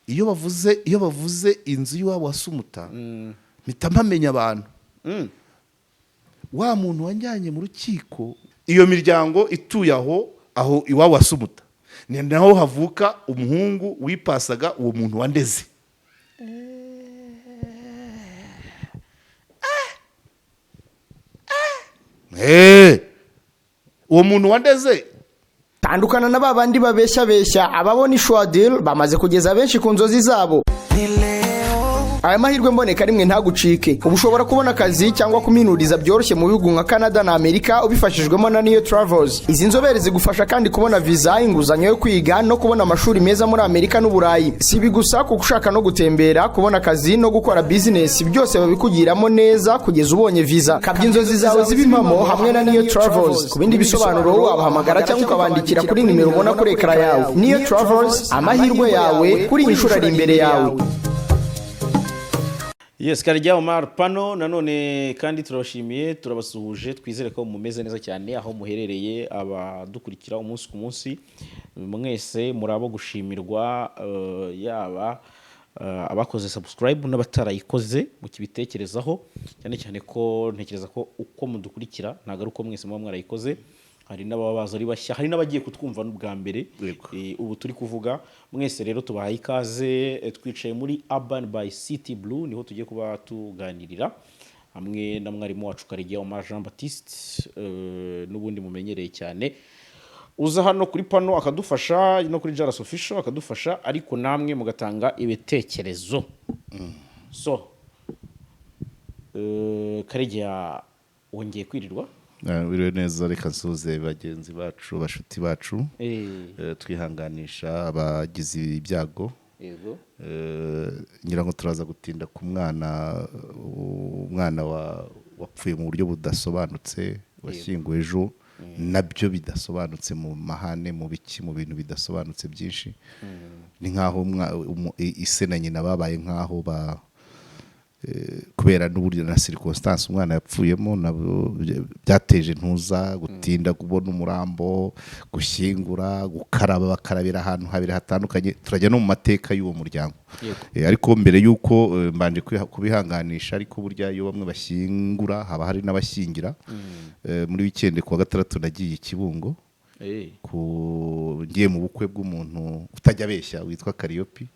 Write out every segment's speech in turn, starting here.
Iyo bavuze inzu y'iwabo wa Sumuta, mpita mpamenya abantu. Wa muntu wanjyanye mu rukiko, iyo miryango ituye aho iwabo wa Sumuta, ni naho havuka umuhungu wipasaga uwo muntu wandeze. Uwo muntu wandeze. Tandukana na ba bandi babeshya beshya. Ababona ishwadil bamaze kugeza benshi ku nzozi zabo. Aya mahirwe mboneka rimwe, ntagucike. Ubu ushobora kubona akazi cyangwa kuminuriza byoroshye mu bihugu nka Canada na Amerika ubifashijwemo na Niyo Travels. Izi nzobere zigufasha kandi kubona viza, inguzanyo yo kwiga no kubona amashuri meza muri Amerika n'Uburayi. Si ibi gusa, kuko ushaka no gutembera, kubona akazi no gukora bizinesi, byose babikugiramo neza kugeza ubonye viza. Kabya inzozi zawe zibe impamo hamwe na Niyo Travels. Ku bindi bisobanuro wabahamagara cyangwa ukabandikira kuri nimero ubona kuri ekara yawe. Niyo Travels, amahirwe yawe kuri iyi nshuro ari imbere yawe. Yes, Karegeya Omar Pano nanone kandi turabashimiye, turabasuhuje, twizere ko mumeze neza cyane aho muherereye. Abadukurikira umunsi ku munsi mwese muri abo gushimirwa, yaba abakoze subscribe n'abatarayikoze mukibitekerezaho, cyane cyane ko ntekereza ko uko mudukurikira ntabwo ari uko mwese muba mwarayikoze. Hari n'ababa baza ari bashya, hari n'abagiye kutwumva n'ubwa mbere. Ubu turi kuvuga mwese rero tubahaye ikaze. Twicaye muri Urban by City Blue, niho tugiye kuba tuganirira hamwe na mwarimu wacu Karegeya Omar Jean Baptiste, n'ubundi mumenyereye cyane, uza hano kuri pano akadufasha no kuri Jaras Official akadufasha, ariko namwe mugatanga ibitekerezo. So Karegeya, wongeye kwirirwa. Wiriwe neza. Reka nsuhuze bagenzi bacu, bashuti bacu. Twihanganisha abagize ibyago. Ngira ngo turaza gutinda ku mwana, umwana wapfuye mu buryo budasobanutse, washyinguwe ejo nabyo bidasobanutse, mu mahane, mu biki, mu bintu bidasobanutse byinshi. Ni nk'aho ise na nyina babaye nk'aho ba kubera n'uburyo na circonstance umwana yapfuyemo, nabo byateje ntuza gutinda kubona umurambo, gushyingura, gukaraba, bakarabira ahantu habiri hatandukanye. Turajya no mu mateka y'uwo muryango. Ariko mbere y'uko mbanje kubihanganisha, ariko burya iyo bamwe bashyingura haba hari n'abashyingira. Muri weekend kuwa gatandatu nagiye i Kibungo, ku ngiye mu bukwe bw'umuntu utajya abeshya witwa Kariyopi.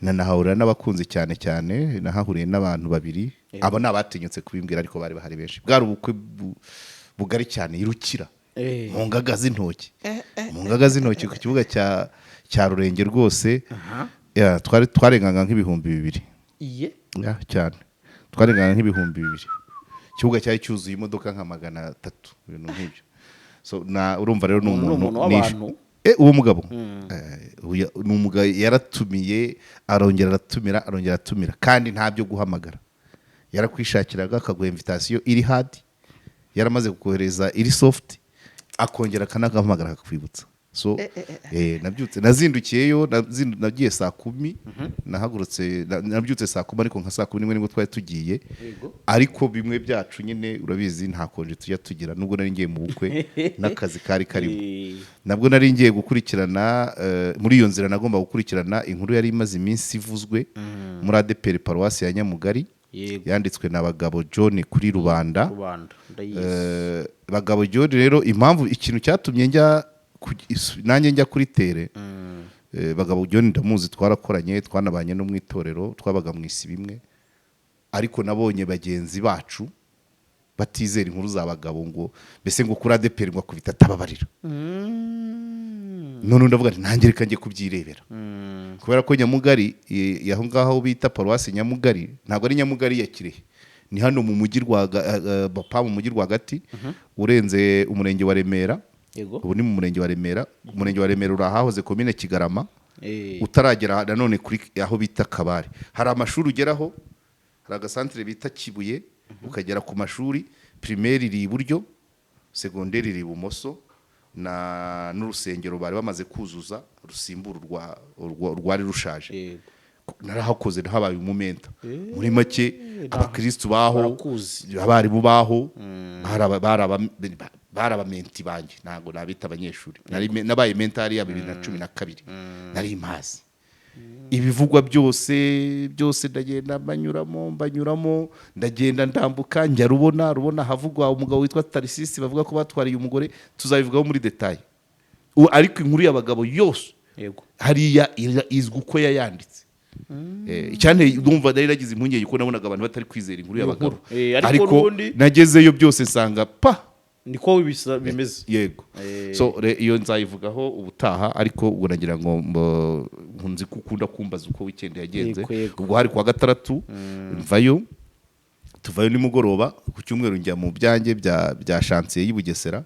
Nanahahurira n'abakunzi, cyane cyane nahahuriye n'abantu babiri. Abo ni abatinyutse kubimbwira, ariko bari bahari benshi. Bwari ubukwe bugari cyane irukira mu ngaga z'intoki, mu ngaga z'intoki ku kibuga cya Rurenge rwose. Ya, twari twarengaga nk'ibihumbi 2. Iye. Ya, cyane, twarengaga nk'ibihumbi 2. Ikibuga cyari cyuzuye imodoka nka 300, ibintu nk'ibyo. So na urumva rero ni Umuntu ni umuntu umuntu w'abantu. Uwo mugabo ni umugabo yaratumiye, arongera aratumira, arongera aratumira, kandi nta byo guhamagara. Yarakwishakiraga akaguha invitation iri hard, yaramaze kukohereza iri soft akongera akanagahamagara akakwibutsa. So nabyutse, nazindukiyeyo, nagiye saa 10, nahagurutse nabyutse saa 10, ariko nka saa 11 nibwo twari tugiye. Ariko bimwe byacu nyine urabizi, nta konje tujya tugira. Nubwo nari ngiye mu bukwe, n'akazi kari karimo. Nabwo nari ngiye gukurikirana, muri iyo nzira nagomba gukurikirana inkuru yari imaze iminsi ivuzwe muri ADEPR paruwasi ya Nyamugari, yanditswe na Bagabo John kuri Rubanda. Rubanda ndayizi. Bagabo John rero, impamvu ikintu cyatumye njya nanjye njya kuri terrain, Bagabo John ndamuzi, twarakoranye, twanabanye no mu itorero, twabaga mu isi bimwe. Ariko nabonye bagenzi bacu batizera inkuru za Bagabo, ngo mbese ngo kuri ADEPR ngo akubita atababarira. None ndavuga nti nanjye reka njye kubyirebera, kubera ko Nyamugari, aho ngaho bita paruwasi Nyamugari, ntabwo ari Nyamugari ya Kirehe, ni hano mu mujyi rwaga mu mujyi rwagati, urenze umurenge wa Remera. Ubu ni mu murenge wa Remera. Umurenge wa Remera uri ahahoze komine Kigarama, utaragera nanone kuri aho bita Kabare. Hari amashuri ugeraho, hari agasantire bita Kibuye, ukagera ku mashuri primaire iri iburyo, segonderi iri ibumoso, na n'urusengero bari bamaze kuzuza rusimbura urwari rushaje. Narahakoze, nahabaye umumentor muri make. Abakristu baho Barakuzi. abarimu baho bari abamentee banjye, ntabwo nabita abanyeshuri. Nabaye mentor ya 2012, nari mpazi. Ibivugwa byose byose ndagenda mbanyuramo mbanyuramo, ndagenda ndambuka njya Rubona. Rubona havugwa umugabo witwa Tarisisi bavuga ko batwariye umugore, tuzabivugaho muri détail. Ariko inkuru y'abagabo yose hariya izwi uko yayanditse. Cyane ndumva nari nagize impungenge ko nabonaga abantu batari kwizera inkuru y'abagabo. Ariko ariko n'ubundi- nagezeyo byose nsanga pa niko bimeze. Yego. So iyo nzayivugaho ubutaha, ariko ubwo nagira ngo nkunze ko ukunda kumbaza uko weekend yagenze. Yego, yego. Ubwo hari kuwa gatandatu, mvayo, tuvayo nimugoroba ku cyumweru, njya mu byanjye bya chantier y'i Bugesera.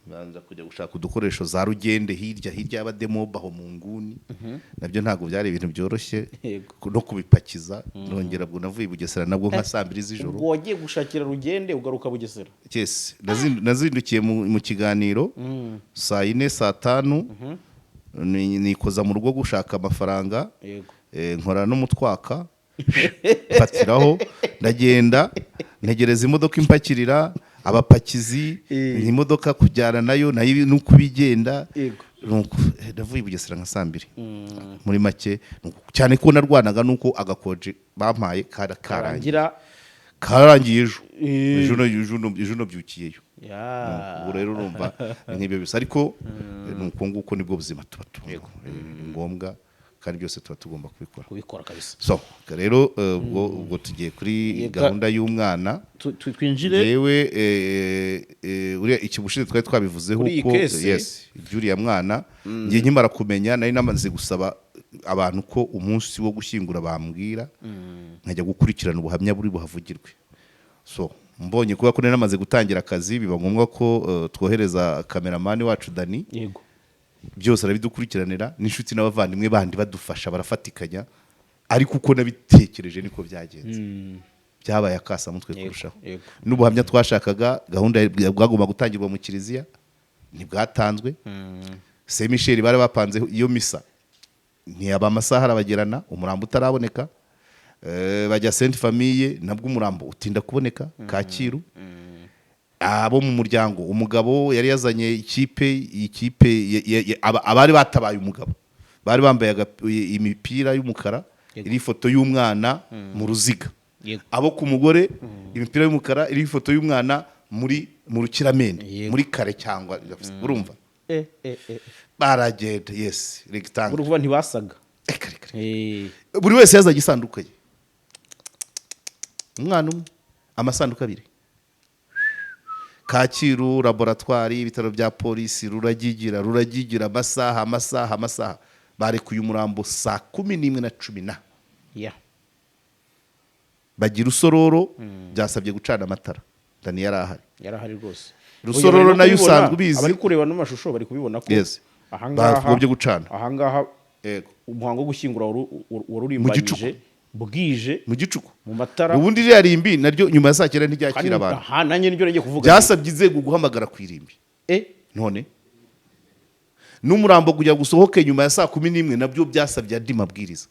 Banza kujya gushaka udukoresho za rugende hirya hirya y'abademobe aho mu nguni, nabyo ntabwo byari ibintu byoroshye no kubipakiza. Nongera ubwo navuye i Bugesera nabwo nka saa 2 z'ijoro. Ubwo wagiye gushakira rugende ugaruka Bugesera? Yes. Nazindukiye mu kiganiro saa 4, saa 5 nikoza mu rugo gushaka amafaranga. Nkora n'umutwaka mfatiraho, ndagenda ntegereza imodoka impakirira abapakizi, imodoka kujyana nayo nayo nuko ibigenda. Nuko navuye i Bugesera nka saa 2 muri make. Nuko cyane ko narwanaga nuko agakonje bampaye kara karangiye. Karangira. Karangiye ejo. Ejo nabyukiyeyo. Ubu rero urumva ni nk'ibyo bisa, ariko ni uko nguko nibwo buzima tuba tubamo. Ni ngombwa kandi byose tuba tugomba kubikora. Kubikora kabisa. So rero ubwo tugiye kuri gahunda y'umwana. Twinjire. Yewe, uriya iki bushize twari twabivuzeho Kuri iyi ko case? Yes, iby'uriya mwana, ngiye nkimara kumenya nari namaze gusaba abantu ko umunsi wo gushyingura bambwira, nkajya gukurikirana ubuhamya buri buhavugirwe. So mbonye kuba ko nari namaze gutangira akazi, biba ngombwa ko twohereza kameramani wacu Dani. Byose arabidukurikiranira n'inshuti n'abavandimwe bandi badufasha, barafatikanya. Ariko uko nabitekereje niko byagenze, byabaye akasamutwe kurushaho. N'ubuhamya twashakaga, gahunda bwagomba gutangirwa mu kiliziya ntibwatanzwe. Saint Michel bari bapanze iyo misa, ntiyaba, amasaha arabagerana umurambo utaraboneka. Bajya Sainte Famille, nabwo umurambo utinda kuboneka Kacyiru. Abo mu muryango, umugabo yari yazanye ikipe abari batabaye umugabo bari bambaye imipira y'umukara iriho ifoto y'umwana mu ruziga. Abo ku mugore imipira y'umukara iriho ifoto y'umwana muri mu rukiramende, muri kare cyangwa urumva baragenda, yes, rectangle. Uri kuvuga ntibasaga. Reka, reka, reka. Buri wese yazanye isanduku ye, umwana umwe amasanduku abiri. Kacyiru, laboratwari, ibitaro bya polisi, ruragigira ruragigira, amasaha amasaha amasaha, barekuye umurambo saa 11 na cumi na. Bagira Rusororo, byasabye gucana amatara, Dani yari ahari. Yarahari rwose. Rusororo Oya, bari no nayo kubibona. usanzwe ubizi. Abari kureba n'amashusho bari kubibona ko ahangaha Bagombye gucana. Ahangaha umuhango wo gushyingura wari urimbanyije, bwije, mu gicuku, mu matara. Ubundi ririya rimbi naryo nyuma ya saa 9 ntiryakira Kandi abantu. aha nanjye nibyo nagiye kuvuga. Byasabye inzego guhamagara ku irimbi. None n'umurambo kugira ngo usohoke nyuma ya saa 11 nabyo byasabye andi mabwiriza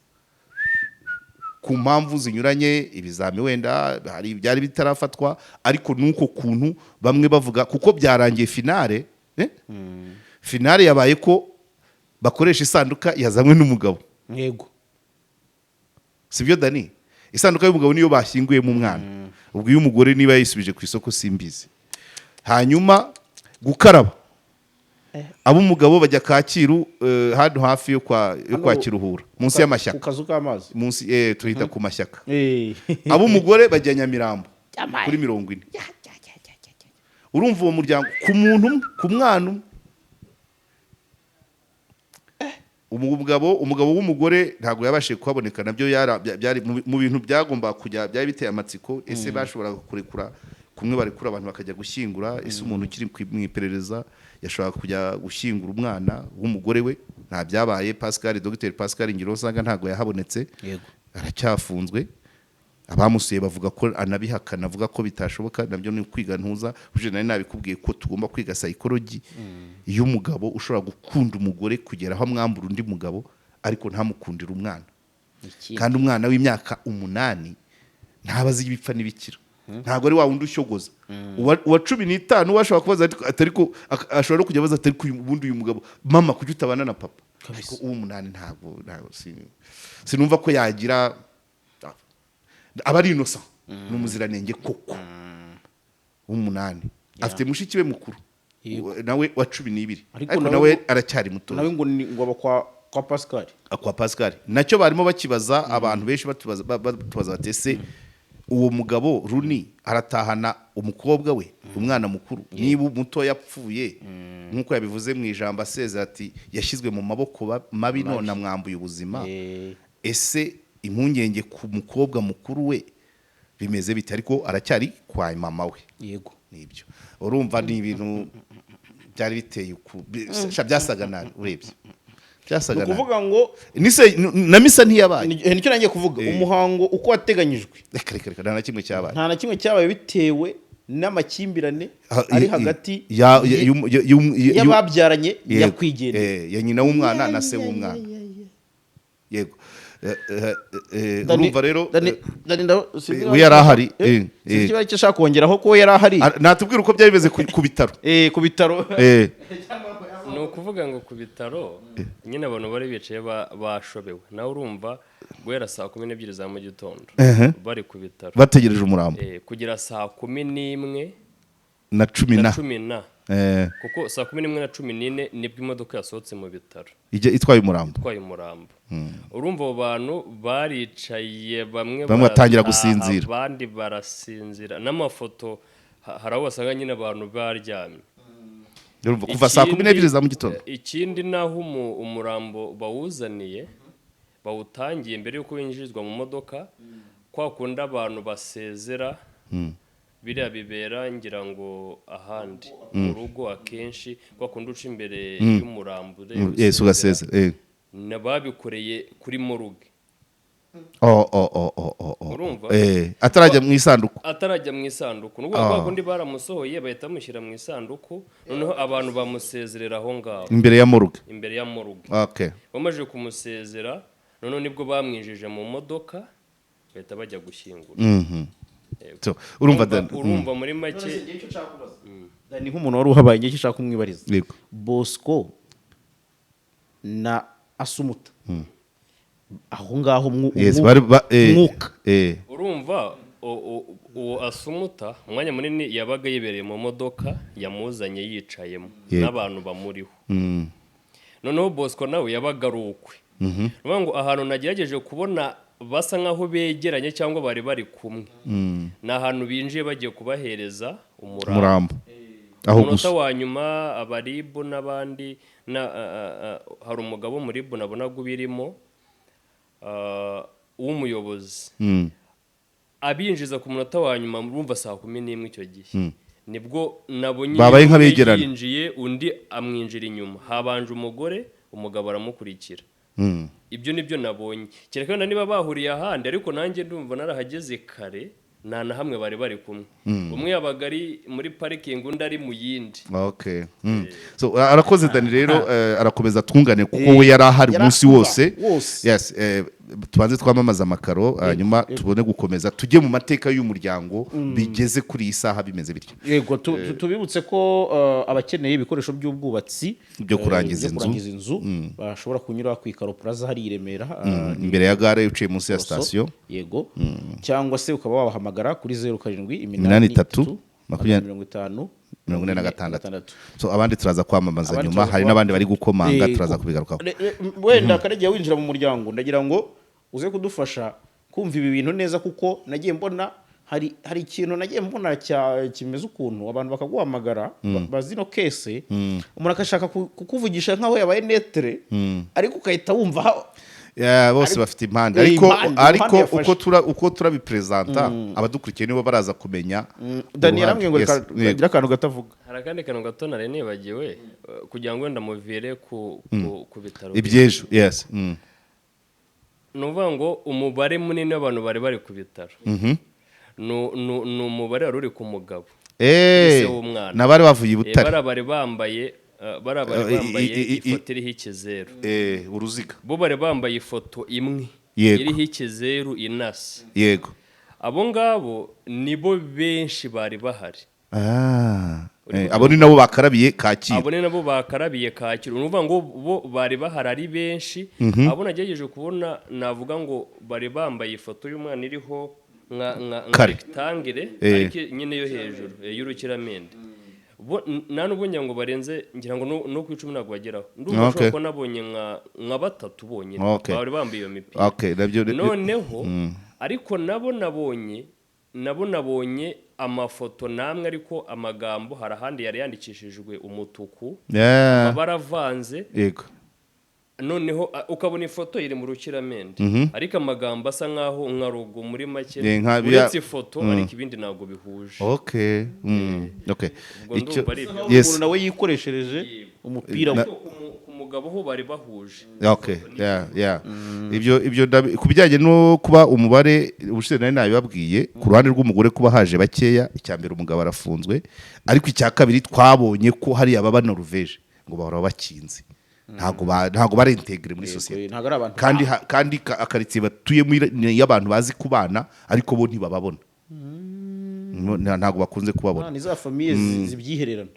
ku mpamvu zinyuranye, ibizami wenda hari byari bitarafatwa. Ariko nuko kuntu bamwe bavuga kuko byarangiye finale, finale yabaye ko bakoresha isanduka yazanywe n'umugabo. Sibyo Dani? Isanduka y'umugabo niyo bashyinguyemo umwana. Ubwo iyo umugore niba yayisubije ku isoko simbizi. Hanyuma gukaraba, ab'umugabo bajya Kacyiru, hano hafi yo kwa Hano Kiruhura, munsi Ku y'amashyaka. kazu k'amazi. Munsi, tuhita ku mashyaka. Ab'umugore bajya Nyamirambo kuri 40. Urumva uwo muryango ku muntu umwe, ku mwana umwe, umugabo w'umugore ntabwo yabashije kuhaboneka. Nabyo byari mu bintu byagombaga kujya byari biteye amatsiko. Ese bashoboraga kurekura kumwe barekura abantu bakajya gushyingura? Ese umuntu ukiri mu iperereza yashoboraga kujya gushyingura umwana w'umugore we? Nta byabaye. Pascal, Dr Pascal Ngirosanga ntabwo yahabonetse. Aracyafunzwe. Abamusuye bavuga ko anabihakana, avuga ko bitashoboka. Nabyo ni ukwiga ntuza uje, nari nabikubwiye ko tugomba kwiga psychology iyo umugabo ushobora gukunda umugore kugera aho amwambura undi mugabo ariko ntamukundire umwana. Ikindi. Kandi umwana w'imyaka 8 ntaba azi ibipfa n'ibikira, ntabwo ari wa wundi ushyogoza. Uwa 15 we ashobora kubaza atari ko ashobora no kujya abaza atari ko ubundi uyu mugabo, mama, kuki utabana na papa? Ariko uw'umunani ntabwo sinumva ko yagira, aba ari innocent, ni umuziranenge koko. W'umunani afite mushiki we mukuru nawe wa 12, Ariko ariko nawe nawe aracyari muto. Nawe ngo ni ngo aba kwa Pascal. Kwa Pascal nacyo barimo bakibaza. Abantu benshi batubaza bati: "Ese uwo mugabo Runi aratahana umukobwa we, umwana mukuru, niba umuto yapfuye?" Nk'uko yabivuze mu ijambo asezera ati: "Yashyizwe mu maboko mabi, none amwambuye ubuzima." Ese impungenge ku mukobwa mukuru we bimeze bite? Ariko aracyari kwa mama we. Nibyo, urumva ni ibintu byari biteye uku byasaga nabi, urebye byasaga Ni nabi. ukuvuga ngo Nise na misa ntiyabaye. Nicyo nangiye kuvuga. Umuhango uko wateganyijwe, Reka, reka, reka, nta na kimwe cyabaye. Nta na kimwe cyabaye bitewe n'amakimbirane ari hagati y'ababyaranye nyakwigendera. Ya nyina w'umwana na se w'umwana, yego. Urumva rero Dani, sinzi we yari ahari, sinzi ikibazo icyo ashaka kongeraho ko yari ahari. Natubwira uko byari bimeze ku bitaro. Ku bitaro. Ni ukuvuga ngo ku bitaro nyine abantu bari bicaye bashobewe. Nawe urumva, guhera saa 12 za mu gitondo bari ku bitaro bategereje umurambo, kugera saa 11 na cumi na na cumi na, kuko saa 11:14 nibwo imodoka yasohotse mu bitaro ijya itwaye umurambo. Itwaye umurambo. Urumva abo bantu baricaye, bamwe Bamwe batangira barataha, gusinzira. abandi barasinzira. N'amafoto hari aho wasanga nyine abantu baryamye. Urumva kuva saa 12 za mu gitondo. Ikindi naho umurambo bawuzaniye, bawutangiye mbere y'uko winjizwa mu modoka, kwa kundi abantu basezera, biriya bibera ngira ngo ahandi mu rugo akenshi, kwa kundi uca imbere y'umurambo ureba, Yes, ugasezera. Babikoreye kuri morgue. Oh. Urumva? Atarajya mu isanduku. Atarajya mu isanduku. Ni ukuvuga kwa kundi baramusohoye, bahita bamushyira mu isanduku, noneho abantu bamusezerera aho ngaho imbere ya morgue. Imbere ya morgue. Bamaze kumusezera, noneho nibwo bamwinjije mu modoka, bahita bajya gushyingura. Yego. So, urumva Dan, Urumva muri make. Ni nk'umuntu wari uhabaye, igihe icyo ushaka kumwibariza. Yego. Bosco na Asumuta aho ngaho Yes, bari mwuka. Urumva uwo Asumuta umwanya munini yabaga yibereye mu modoka yamuzanye, yicayemo n'abantu bamuriho. Noneho Bosco nawe yabaga ari ukwe. Ni ukuvuga ngo ahantu nagerageje kubona basa nk'aho begeranye cyangwa bari bari kumwe, ni ahantu binjiye bagiye kubahereza umurambo. Umurambo aho Umunota gusa. wa nyuma abaribu n'abandi hari umugabo muri RIB nabonaga ubirimo, w'umuyobozi, abinjiza ku munota wa nyuma. Urumva saa 11 icyo gihe nibwo nabonye Babaye umwe nk'abegerana. yinjiye, undi amwinjira inyuma. Habanje umugore, umugabo aramukurikira. Ibyo nibyo nabonye, kereka wenda niba bahuriye ahandi, ariko nanjye ndumva narahageze kare, nta na hamwe bari bari kumwe. Umwe yabaga ari muri parikingi, undi ari mu yindi. Okay. So arakoze Dani rero, arakomeza atwungane kuko we yari ahari umunsi wose. Wose. Yes, tubanze twamamaza amakaro, hanyuma tubone gukomeza tujye mu mateka y'umuryango bigeze kuri iyi saha bimeze bityo. Yego, tubibutse ko abakeneye ibikoresho by'ubwubatsi Byo kurangiza byo inzu. kurangiza inzu bashobora kunyura ku Ikaro Plaza hari i Remera, ni Imbere ya gare, uciye munsi ya Roso. sitasiyo. Yego, cyangwa se ukaba wabahamagara kuri 07 83, 83 20 50 46. So abandi turaza kwamamaza Abandi nyuma. turaza Hari n'abandi bari gukomanga, turaza kubigarukaho. Wenda Karegeya, winjira mu muryango, ndagira ngo uze kudufasha kumva ibi bintu neza, kuko nagiye mbona hari ikintu nagiye mbona cya kimeze ukuntu abantu bakaguhamagara, bazi ino case, umuntu agashaka kukuvugisha nk'aho yabaye neutre, ariko ugahita wumva Yeah, bose bafite impande, ariko impande ariko yafashe. uko turabipresenta, abadukurikiye nibo baraza kumenya Daniel uruhande. arambwiye ngo Yes, reka yego. agire akantu gatavuga. Hari akandi kantu gato nari nibagiwe, kugira ngo wenda muvire ku bitaro. Iby'ejo, yes. Ni ukuvuga ngo umubare munini w'abantu bari bari ku bitaro ni umubare wari uri ku mugabo, se w'umwana. N'abari bavuye i Butare. Bariya bari bambaye bariya bari bambaye ifoto iriho ikizeru. Uruziga. Bo bari bambaye ifoto imwe iriho ikizeru inasa. Abo ngabo nibo benshi bari bahari. Abo ni nabo bakarabiye Kacyiru. Abo ni nabo bakarabiye Kacyiru. Ni ukuvuga ngo bo bari bahari ari benshi. Abo nagerageje kubona, navuga ngo bari bambaye ifoto y'umwana iriho nka Kare. rectangle, ariko nyine yo hejuru, y'urukiramende. Bo nta nubwo ngira ngo barenze, ngira ngo no ku 10 ntabwo bageraho. Ndumva nshobora kuba nabonye nka batatu bonyine bari bambaye iyo mipira. Okay, nabyo Noneho ariko nabo nabonye amafoto namwe, ariko amagambo hari ahandi yari yandikishijwe umutuku, amabara avanze. Noneho ukabona ifoto iri mu rukiramende, ariko amagambo asa nkaho nka logo muri make, uretse ifoto, ariko ibindi ntabwo bihuje. Okay. Ubwo ndumva ari ibyo. Yes. Umuntu nawe yikoreshereje umupira we. Ariko ku mugabo ho bari bahuje. Okay, yeah. Ibyo ku bijyanye no kuba umubare, ubushize nari nabibabwiye, ku ruhande rw'umugore kuba haje bakeya, icya mbere umugabo arafunzwe, ariko icya kabiri twabonye ko hari ababa Norvège ngo bahora bakinze, ntabwo bari intégré muri sosiyete. Ntabwo ari abantu. Kandi akaritsiye batuyemo ni iy'abantu bazi kubana, ariko bo ntibababona. Ntabwo bakunze kubabona. Ni za famille zibyihererana.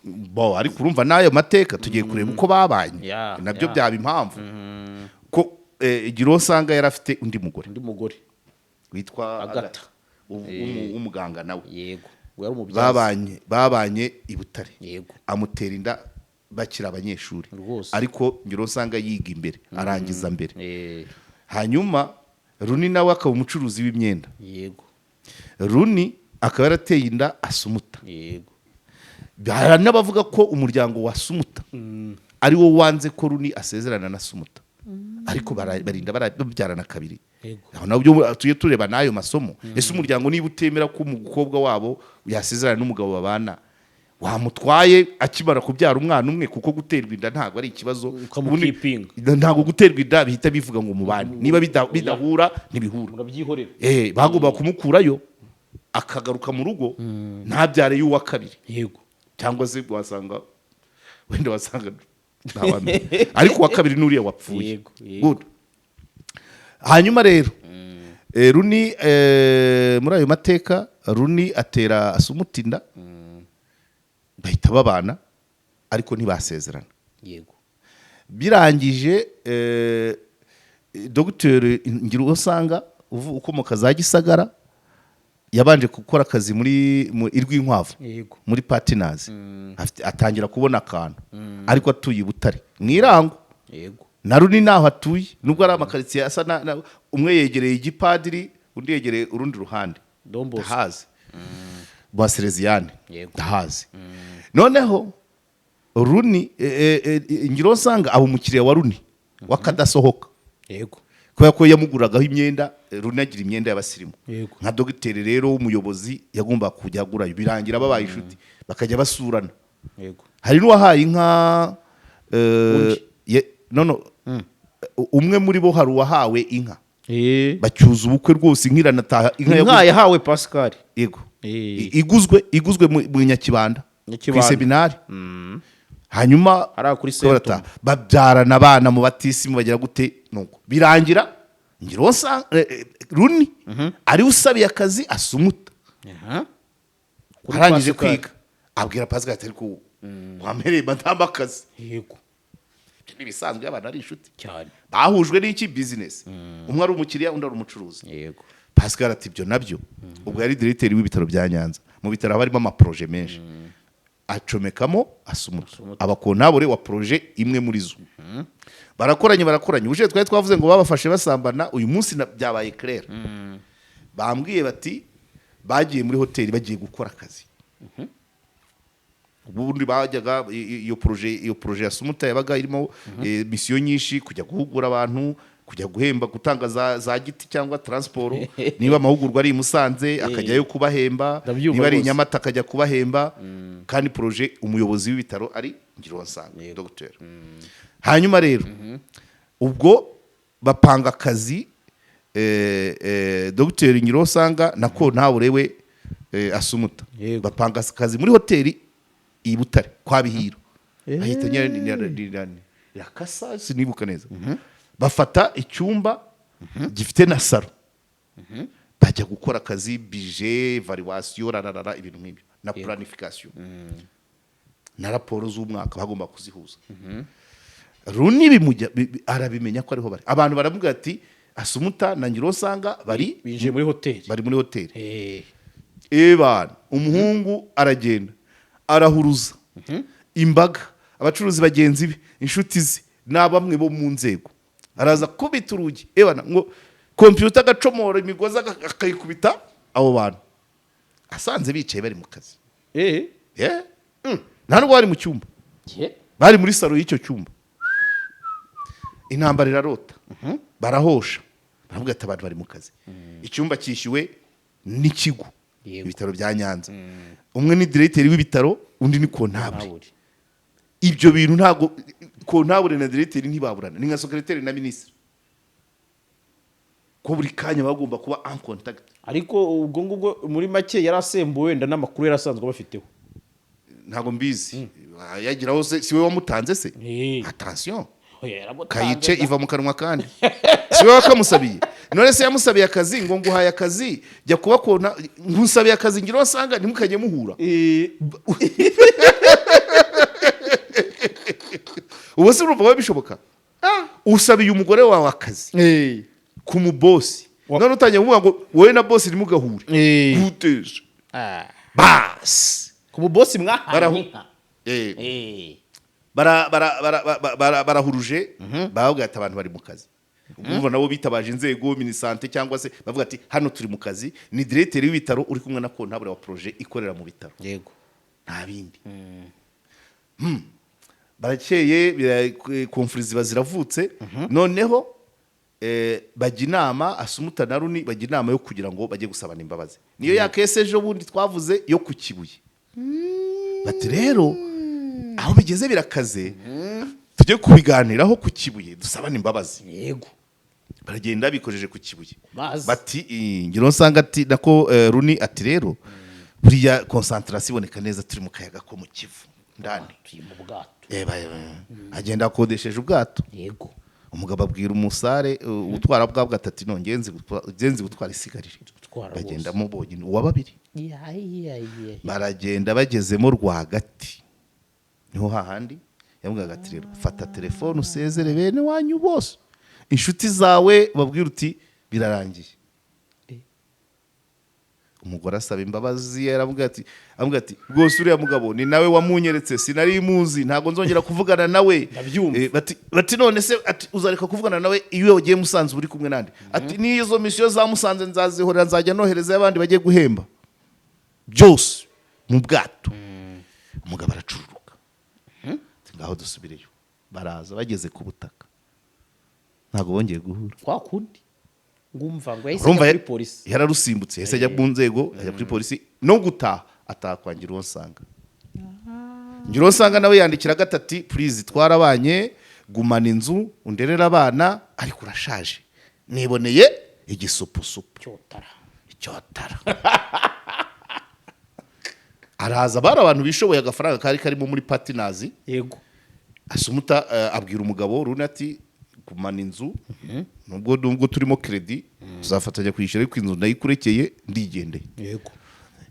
Bo, ariko urumva n'ayo mateka tugiye kureba uko babanye, nabyo byaba impamvu ko igira usanga yari afite undi mugore Undi mugore. witwa Agatha. W'umuganga nawe. Yego, ngo yari umubyaza. Babanye i Butare. Amutera inda bakiri abanyeshuri. Ariko ngira usanga yiga imbere, arangiza mbere. Hanyuma Runi nawe akaba umucuruzi w'imyenda. Runi akaba yarateye inda Asumuta. Hari n'abavuga ko umuryango wa Sumuta ari wo wanze ko Runi asezerana na Sumuta, ariko barinda babyarana kabiri. Aho nabyo tujye tureba n'ayo masomo. Ese umuryango niba utemera ko umukobwa wabo yasezerana n'umugabo babana, wamutwaye akimara kubyara umwana umwe? Kuko guterwa inda ntabwo ari ikibazo. Ukamukipinga. Ntabwo guterwa inda bihita bivuga ngo mubane. Niba bidahura, ntibihura. Murabyihorera. Bagomba kumukurayo akagaruka mu rugo, ntabyare y'uwa kabiri. Cyangwa se wasanga wenda wasanga ntawamenya, ariko uwa kabiri n'uriya wapfuye. Yego. Good. Hanyuma rero Runi, muri ayo mateka Runi atera Asumuta inda, bahita babana, ariko ntibasezerana. Birangije, Dogiteri Ngiruwosanga ukomoka za Gisagara yabanje gukora akazi muri i Rwinkwavu, muri Partners. Atangira kubona akantu, ariko atuye i Butare mu Irango. Na Runi naho atuye, nubwo ari amakaritsiye asa umwe yegereye igipadiri, undi yegereye urundi ruhande. Don Bosco. Ndahazi, ba Salesiane. Ndahazi. Noneho Runi, Ngiruwosanga aba umukiriya wa Runi w'akadasohoka, kubera ko yamuguragaho imyenda. Runi agira imyenda y'abasirimu. Nka dogiteri rero w'umuyobozi yagombaga kujya agurayo, birangira babaye inshuti, bakajya basurana. Hari n'uwahaye inka, no, umwe muri bo, hari uwahawe inka, bacyuza ubukwe rwose, inka iranataha, inka Inka yahawe Pascal. Yego. Iguzwe mu Nyakibanda, ku Nyakibanda. iseminari. Hanyuma Hariya kuri barataha. Sentoma. Babyarana abana mu batisimu, bagira gute, nuko birangira ngira Runi ariwe usabiye akazi Asumuta. Kuri Arangije Pascal. kwiga abwira Pascal ati: "Ariko wampereye madamu akazi." Ibyo ni ibisanzwe, abantu ari inshuti. Bahujwe n'iki? Business. Umwe ari umukiriya, undi ari umucuruzi. Pascal ati: "Ibyo nabyo." Ubwo yari diregiteri w'ibitaro bya Nyanza. Mu bitaro haba harimo amaprojet menshi, acomekamo Asumuta, aba comptable wa projet imwe muri zo. Barakoranye, barakoranye. Ubushize twari twavuze ngo babafashe basambana, uyu munsi byabaye clair. Bambwiye bati bagiye muri hoteli, bagiye gukora akazi. Ubundi bajyaga iyo projet ya Sumuta yabaga irimo mission nyinshi: kujya guhugura abantu, kujya guhemba, gutanga za giti cyangwa transport. Niba amahugurwa ari i Musanze, akajyayo kubahemba. Ndabyumva Niba ari i rwose. Nyamata, akajya kubahemba. Kandi projet umuyobozi w'ibitaro ari Ngiruwonsanga docteur. Hanyuma rero ubwo bapanga akazi, Dr Ngiruwonsanga na comptable we, Asumuta, bapanga akazi muri hoteli i Butare kwa Bihiro, ahita Rakasa, sinibuka neza. Bafata icyumba gifite na salon, bajya gukora akazi, budget, évaluation, rararara, ibintu nk'ibyo. Na planification na raporo z'umwaka bagomba kuzihuza. Runi bimujya arabimenya ko ariho bari. Abantu baravuga ati Asumuta na Ngirosanga bari Binjiye muri hoteli. Bari muri hoteli. Ebana, umuhungu aragenda, arahuruza imbaga, abacuruzi bagenzi be, inshuti ze na bamwe bo mu nzego, araza kubita urugi. Ebana, ngo kompiyuta agacomora imigozi, akayikubita abo bantu asanze bicaye bari mu kazi. Yeah. Nta nubwo bari mu cyumba, bari muri salo y'icyo cyumba. Intambara irarota, barahosha, baravuga ati abantu bari mu kazi, icyumba cyishyuwe n'ikigo, ibitaro bya Nyanza. Umwe ni diregiteri w'ibitaro, undi ni comptable. Ntaburi. Ibyo bintu ntabwo comptable na diregiteri ntibaburana, ni nka secrétaire na minisitiri, ko buri kanya bagomba kuba en contact. Ariko ubwo ngubwo muri make yari asembuwe wenda n'amakuru yari asanzwe bafiteho. Ntabwo mbizi, yagiraho se si we wamutanze se? Attention. Oya, yaramutanze Kayice da. iva mu kanwa, kandi si we wakamusabiye. None se yamusabiye akazi ngo nguhaye akazi, jya kuba kona, nkusabiye akazi, ngira wasanga ntimukajye muhura. Ubu se urumva biba bishoboka? Usabiye umugore wawe akazi ku mubosi, none utangiye kuvuga ngo wowe na bosi ntimugahure. Guteze basi. Ku bubosi mwahaye inka. Barahuruje, bavuga ati abantu bari mu kazi. Urumva nabo bitabaje inzego, minisante, cyangwa se bavuga ati hano turi mu kazi, ni diregiteri w'ibitaro uri kumwe na comptable wa projet ikorera mu bitaro. Nta bindi. Barakeye, conflits ziba ziravutse. Noneho bajya inama, Asumuta na Runi bajya inama yo kugira ngo bajye gusabana imbabazi. Niyo ya case ejo bundi twavuze yo ku Kibuye. Bati rero aho bigeze birakaze, tujye kubiganiraho ku Kibuye, dusabane imbabazi. Baragenda, bikojeje ku Kibuye. Mazi. Bati ngira nsanga ati nako Runi ati rero buriya concentration iboneka neza turi mu kayaga ko mu Kivu ndani. Turi mu bwato. Agenda akodesheje ubwato. Umugabo abwira umusare utwara bwa bwato ati no ngenzi gutwara isigarire. Gutwara bose. Bagendamo bonyine, uwa babiri. Ya, ya, ya. Baragenda, bagezemo rwagati, niho hahandi yavugaga ati rero fata telefone usezere bene wanyu bose, inshuti zawe, babwira uti birarangiye. Umugore asaba imbabazi, aravuga ati, avuga ati rwose uriya mugabo ni nawe wamunyeretse, sinari muzi, ntabwo nzongera kuvugana nawe. Ndabyumva. Bati none se, ati uzareka kuvugana nawe iyo wagiye Musanze uri kumwe nande? Ati n'izo mission za Musanze nzazihorera, nzajya nohereza abandi bagiye guhemba byose mu bwato. Umugabo aracururuka. Ati ngaho dusubireyo. Baraza, bageze ku butaka ntabwo bongeye guhura. Kwa kundi ngumva ngo yahise Urumva ajya kuri polisi. Yararusimbutse, yahise ajya mu nzego, ajya kuri polisi, no gutaha ataha kwa Ngiruwonsanga. Ngiruwonsanga nawe yandikira gatati: "Please, twarabanye, gumana inzu underere abana, ariko urashaje, niboneye igisupusupu." Cyotara. Icyotara. Araza, bari abantu bishoboye, agafaranga kari karimo muri partners. Asumuta abwira umugabo Runi ati gumana inzu, nubwo turimo crédit tuzafatanya kwishyura, ariko inzu ndayikurekeye, ndigendeye.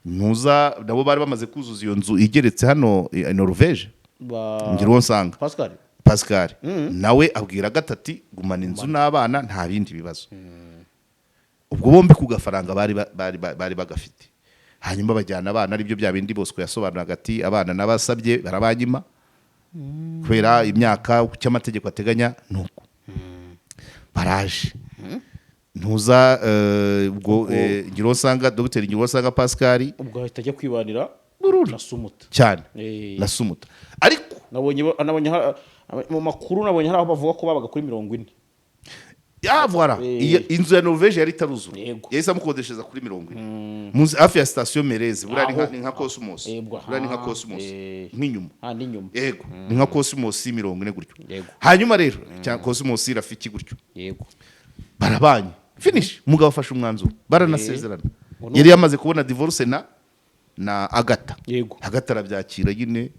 Ntuza nabo bari bamaze kuzuza iyo nzu igeretse hano i Norvege. Ngira uwo nsanga. Pascal. Pascal nawe abwira gatati gumana inzu n'abana, nta bindi bibazo. Ubwo bombi ku gafaranga bari bagafite. Hanyuma bajyana abana, aribyo bya bindi Bosco yasobanuraga ati abana n'abasabye barabanyima kubera imyaka, icyo amategeko ateganya. Nuko baraje, ntuza ubwo Ngiruwonsanga, Dr Ngiruwonsanga Pascal. Ubwo ahita ajya kwibanira na Sumuta. Cyane. Na Sumuta, ariko Nabonye mu makuru, nabonye hari aho bavuga ko babaga kuri 40. Ya, voilà. Iyo inzu ya Norvege yari itaruzura. Yahise amukodeshereza kuri 40, munsi hafi ya station Merez. Buriya ni Aho. Ni nka Cosmos. Buriya ni nka Cosmos nk'inyuma. Ah, n'inyuma. Yego, ni nka Cosmos 40 gutyo. Hanyuma rero cya Cosmos Rafiki gutyo. Barabanye, finish. Umugabo afashe umwanzuro, baranasezerana. Yari yamaze kubona divorce na Agata. Agata arabyakira nyine,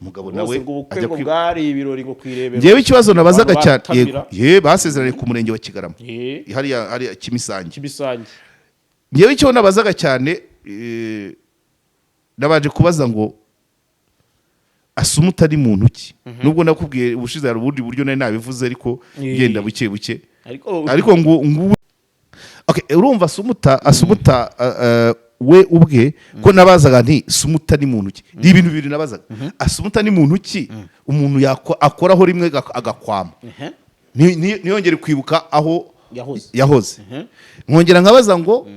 umugabo nawe Bose ngo ubukwe ajya ngo bwari ibirori ngo kwirebera. Njyewe ikibazo nabazaga Abantu cyane, batamira. yego, ye basezeraniye ku murenge wa Kigarama, hariya Kimisange. Kimisange. Njyewe icyo nabazaga cyane, Nabanje kubaza ngo Asumuta ari muntu ki, nubwo nakubwiye ubushize hari ubundi buryo nari nabivuze, ariko ngenda buke buke. Ariko Ariko ngo okay, urumva Asumuta we ubwe ko nabazaga nti Sumuta ni muntu ki? Ni ibintu bibiri nabazaga: Asumuta ni muntu ki, umuntu akoraho rimwe agakwama, ntiyongere kwibuka aho Yahoze. Yahoze. Nkongera nkabaza ngo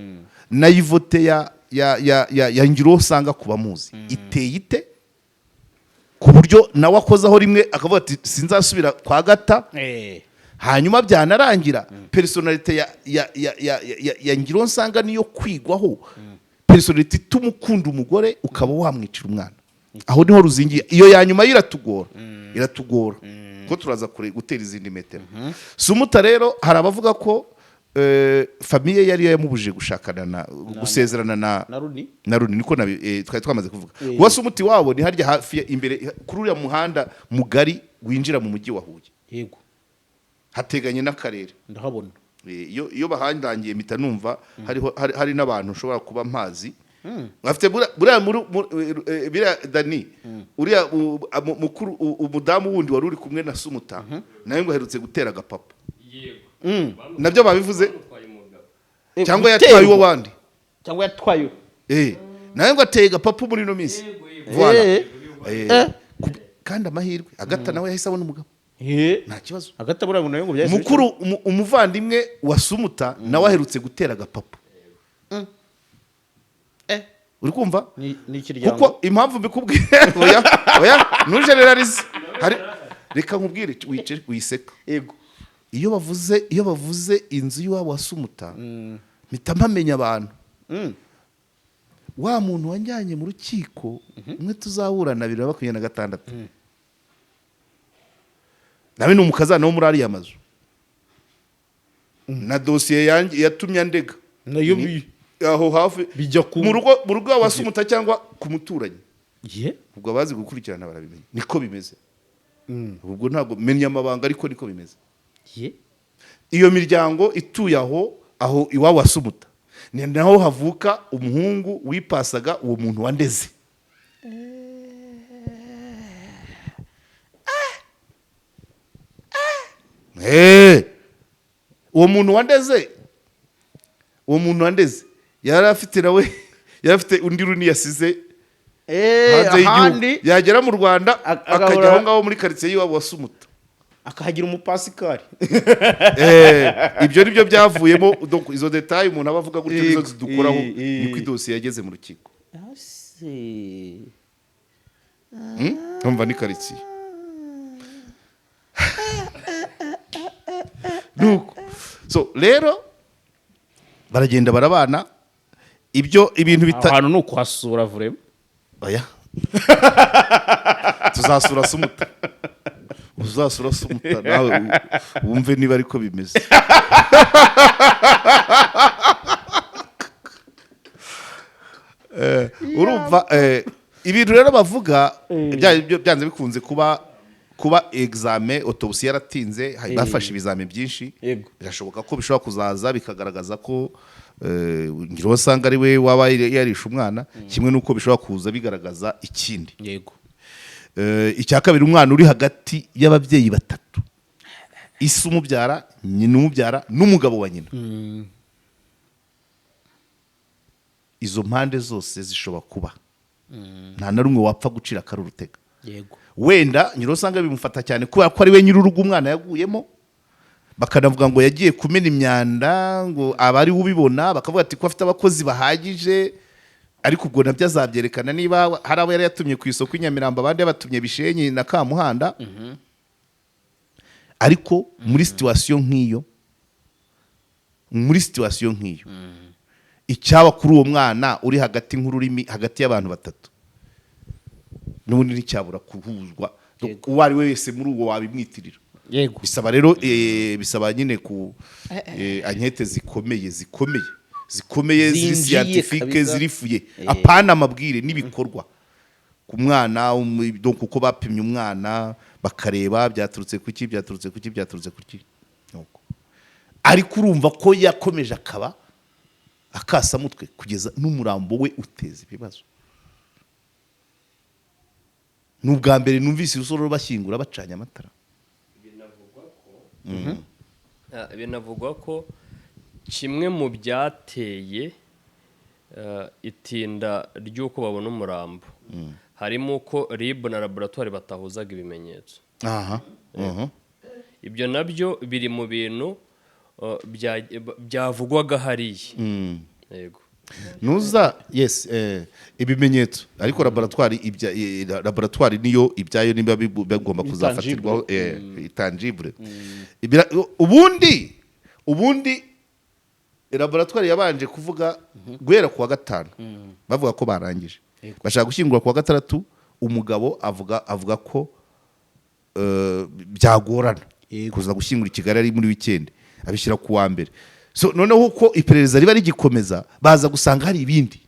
naïveté ya Ngiruwonsanga ku bamuzi iteye ite, ku buryo nawe akozaho rimwe akavuga ati sinzasubira kwa Gata? Hanyuma byanarangira personnalité ya Ngiruwonsanga niyo kwigwaho, personnalité ituma ukunda umugore ukaba wamwicira umwana. Aho niho ruzingiye. Iyo ya nyuma yo iratugora, iratugora ko turaza kure gutera izindi metero. Sumuta rero, hari abavuga ko famille yari yamubujije gushakana na gusezerana na Na Runi. Na Runi, niko twari twamaze kuvuga. Kuba Sumuti wabo ni harya hafi imbere kuri uriya muhanda mugari winjira mu mujyi wa Huye, hateganye n'akarere. Ndahabona. Iyo bahandangiye mpita numva hariho hari n'abantu ushobora kuba mpazi bafite buriya biriya Dani, uriya mukuru, umudamu wundi wari uri kumwe na Sumuta, nawe ngo aherutse gutera agapapa. Yego. Nabyo babivuze. Bamutwaye umugabo. Cyangwa yatwaye uwo wandi. Cyangwa yatwaye. Nawe ngo ateye agapapu muri ino minsi. Voilà. Kandi amahirwe Agata nawe yahise abona umugabo, nta kibazo. Agata buriya ngo nawe ngo byahise Mukuru umuvandimwe wa Sumuta nawe aherutse gutera agapapu. Uri kumva? Ni ikiryango. Kuko impamvu mbikubwiye, oya oya, ntugeneralize. Hari, reka nkubwire, wice wiseka. Yego. Iyo bavuze inzu y'iwabo wa Sumuta, mpita mpamenya abantu. Wa muntu wanjyanye mu rukiko, umwe tuzaburana 2026, nawe ni umukazana wo muri ariya mazu, na dosiye yanjye yatumye andega Nayo aho hafi bijya ku mu rugo wa Sumuta cyangwa ku muturanyi. Ye. Ubwo abazi gukurikirana barabimenya, niko bimeze. Ubwo ntabwo menya amabanga, ariko niko bimeze. Ye. Iyo miryango ituye aho iwabo wa Sumuta, ni naho havuka umuhungu wipasaga uwo muntu wandeze. Uwo muntu wandeze yari afite, nawe yari afite undi Runi yasize hanze y'igihugu. Ahandi. Yagera mu Rwanda akajya aho ngaho muri karitsiye y'iwabo wa Sumuta. Akahagira umupasikari. Ibyo nibyo byavuyemo. Donc izo détails umuntu aba avuga gutyo nizo zidukoraho. Niko idosiye yageze mu rukiko. Ase. Numva ni karitsiye nuko. So rero baragenda barabana, ibyo ibintu Aho bita hantu ni ukuhasura vraiment. Oya, tuzasura Sumuta, uzasura Sumuta nawe wumve niba ariko bimeze. Urumva ibintu rero bavuga byanze bikunze kuba examen autopsie yaratinze, bafashe ibizame byinshi. Birashoboka ko bishobora kuzaza bikagaragaza ko Ngiruwonsanga ari we waba yarishe umwana, kimwe n'uko bishobora kuza bigaragaza ikindi. Icya kabiri, umwana uri hagati y'ababyeyi batatu: isi umubyara, nyina umubyara n'umugabo wa nyina. Izo mpande zose zishobora kuba, nta na rumwe wapfa gucira akari urutega. Wenda Ngiruwonsanga bimufata cyane kubera ko ari we nyir'urugo umwana yaguyemo, bakanavuga ngo yagiye kumena imyanda ngo aba ari we ubibona, bakavuga ati ko afite abakozi bahagije. Ariko ubwo nabyo azabyerekana niba hari abo yari yatumye ku isoko i Nyamirambo, abandi yabatumye Bishenyi na Kamuhanda. Ariko muri situation nk'iyo, icyaba kuri uwo mwana uri hagati nk'ururimi hagati y'abantu batatu, n'ubundi nticyabura guhuzwa. Uwo ari we wese muri uwo wabimwitirira. Bisaba rero bisaba nyine ku enquête zikomeye, zikomeye, zikomeye, ziri Zinjiye scientifique, kabisa. zirifuye, apana amabwire n'ibikorwa ku mwana. Donc uko bapimye umwana bakareba byaturutse kuki, byaturutse kuki, byaturutse kuki. Nuko. Ariko urumva ko yakomeje akaba akasamutwe kugeza n'umurambo we uteza ibibazo. Ni ubwa mbere numvise Rusororo bashyingura bacanye amatara. Binavugwa ko kimwe mu byateye itinda ry'uko babona umurambo harimo uko RIB na laboratwari batahuzaga ibimenyetso. Aha aha. Ibyo nabyo biri mu bintu byavugwaga hariya, yego. Nuza, yes, ibimenyetso, ariko laboratwari ibya laboratwari niyo ibyayo niba bigomba kuzafatirwaho intangible. Ubundi laboratwari yabanje kuvuga guhera ku wa gatanu, bavuga ko barangije, bashaka gushyingura ku wa gatandatu. Umugabo avuga ko byagorana kuza gushyingura i Kigali ari muri weekend, abishyira ku wa mbere. So noneho uko iperereza riba rigikomeza, baza gusanga hari ibindi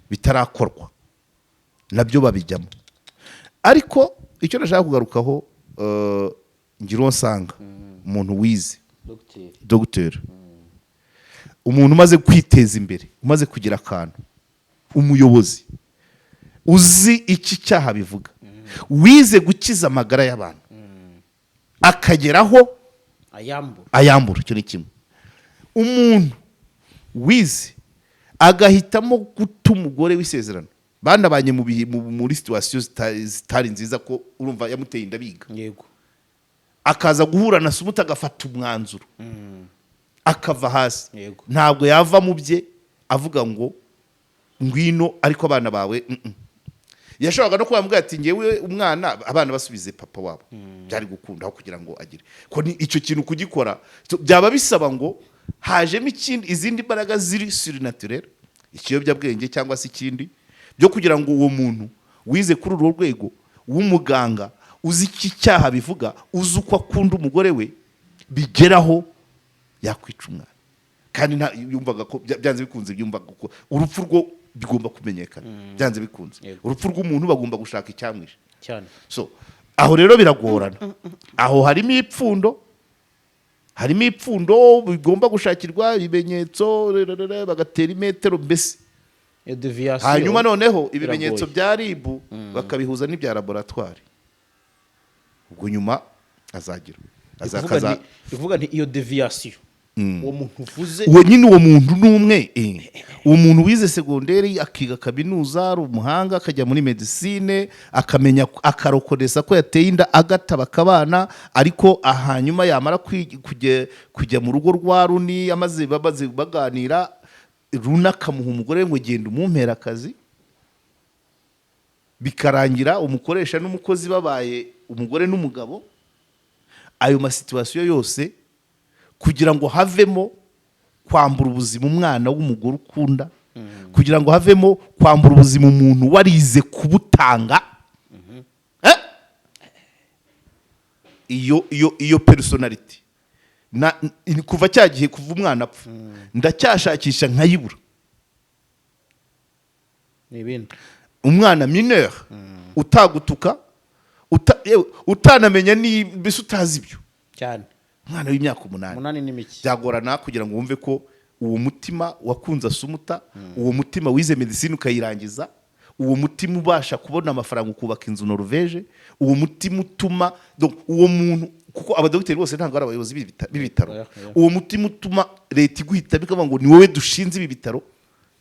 bitarakorwa, nabyo babijyamo. Ariko icyo nashaka kugarukaho, ngira uwo nsanga, umuntu wize, Dogiteri. Dogiteri, umuntu umaze kwiteza imbere, umaze kugira akantu, umuyobozi uzi iki cyaha bivuga, wize gukiza amagara y'abantu, akageraho ayambura. Ayambura. Icyo ni kimwe. Umuntu wize agahitamo guta umugore w'isezerano banabanye mu bihe muri situation zitari nziza, ko urumva yamuteye inda biga, akaza guhura na Sumuta, agafata umwanzuro akava hasi, ntabwo yava mu bye avuga ngo ngwino ariko abana bawe. Yashoboraga no kuba yamubwira ati ngewe umwana, abana basubize papa wabo, byari gukunda aho kugira ngo agire ko ni icyo kintu kugikora. So, byaba bisaba ngo hajemo ikindi, izindi mbaraga ziri surnaturel, ikiyobyabwenge cyangwa se ikindi, byo kugira ngo uwo muntu wize kuri urwo rwego, w'umuganga, uzi iki cyaha bivuga, uzi uko akunda umugore we, bigeraho yakwica umwana. Kandi nta yumvaga ko byanze bikunze, yumvaga ko urupfu rwo bigomba kumenyekana byanze bikunze. Urupfu rw'umuntu bagomba gushaka icyamwishe. So aho rero biragorana, aho harimo ipfundo, harimo ipfundo bigomba gushakirwa ibimenyetso, rererere, bagatera imetero mbese. Iyo déviation. Hanyuma noneho ibimenyetso Biragoye. bya RIB bakabihuza n'ibya laboratwari, ubwo nyuma azagira Ni ukuvuga nti iyo déviation, uwo muntu uvuze. Uwo nyine, uwo muntu ni umwe, uwo muntu wize segonderi, akiga kaminuza, ari umuhanga, akajya muri medicine, akamenya, akarokoreza ko yateye inda, agataba akabana, ariko hanyuma yamara kujya mu rugo rwa Runi, amaze bamaze baganira, Runi akamuha umugore ngo genda umumpera akazi, bikarangira umukoresha n'umukozi babaye umugore n'umugabo. Ayo ma situation yose kugira ngo havemo kwambura ubuzima umwana w'umugore ukunda, kugira ngo havemo kwambura ubuzima umuntu warize kubutanga, Eh? Iyo personnalité na kuva cya gihe, kuva umwana apfa, ndacyashakisha nkayibura. Ni ibindi. Umwana mineur utagutuka, yewe, utanamenya ni mbese utazi ibyo, umwana w'imyaka 8. 8 n'imiki. Byagorana kugira ngo wumve ko uwo mutima wakunze Asumuta, uwo mutima wize medicine ukayirangiza, uwo mutima ubasha kubona amafaranga ukubaka inzu Norvege, uwo mutima utuma, donc, uwo muntu, kuko abadogiteri bose ntabwo ari abayobozi b'ibitaro, Oya, oya. uwo mutima utuma leta iguhita bikavuga ngo ni wowe dushinze ibi bitaro,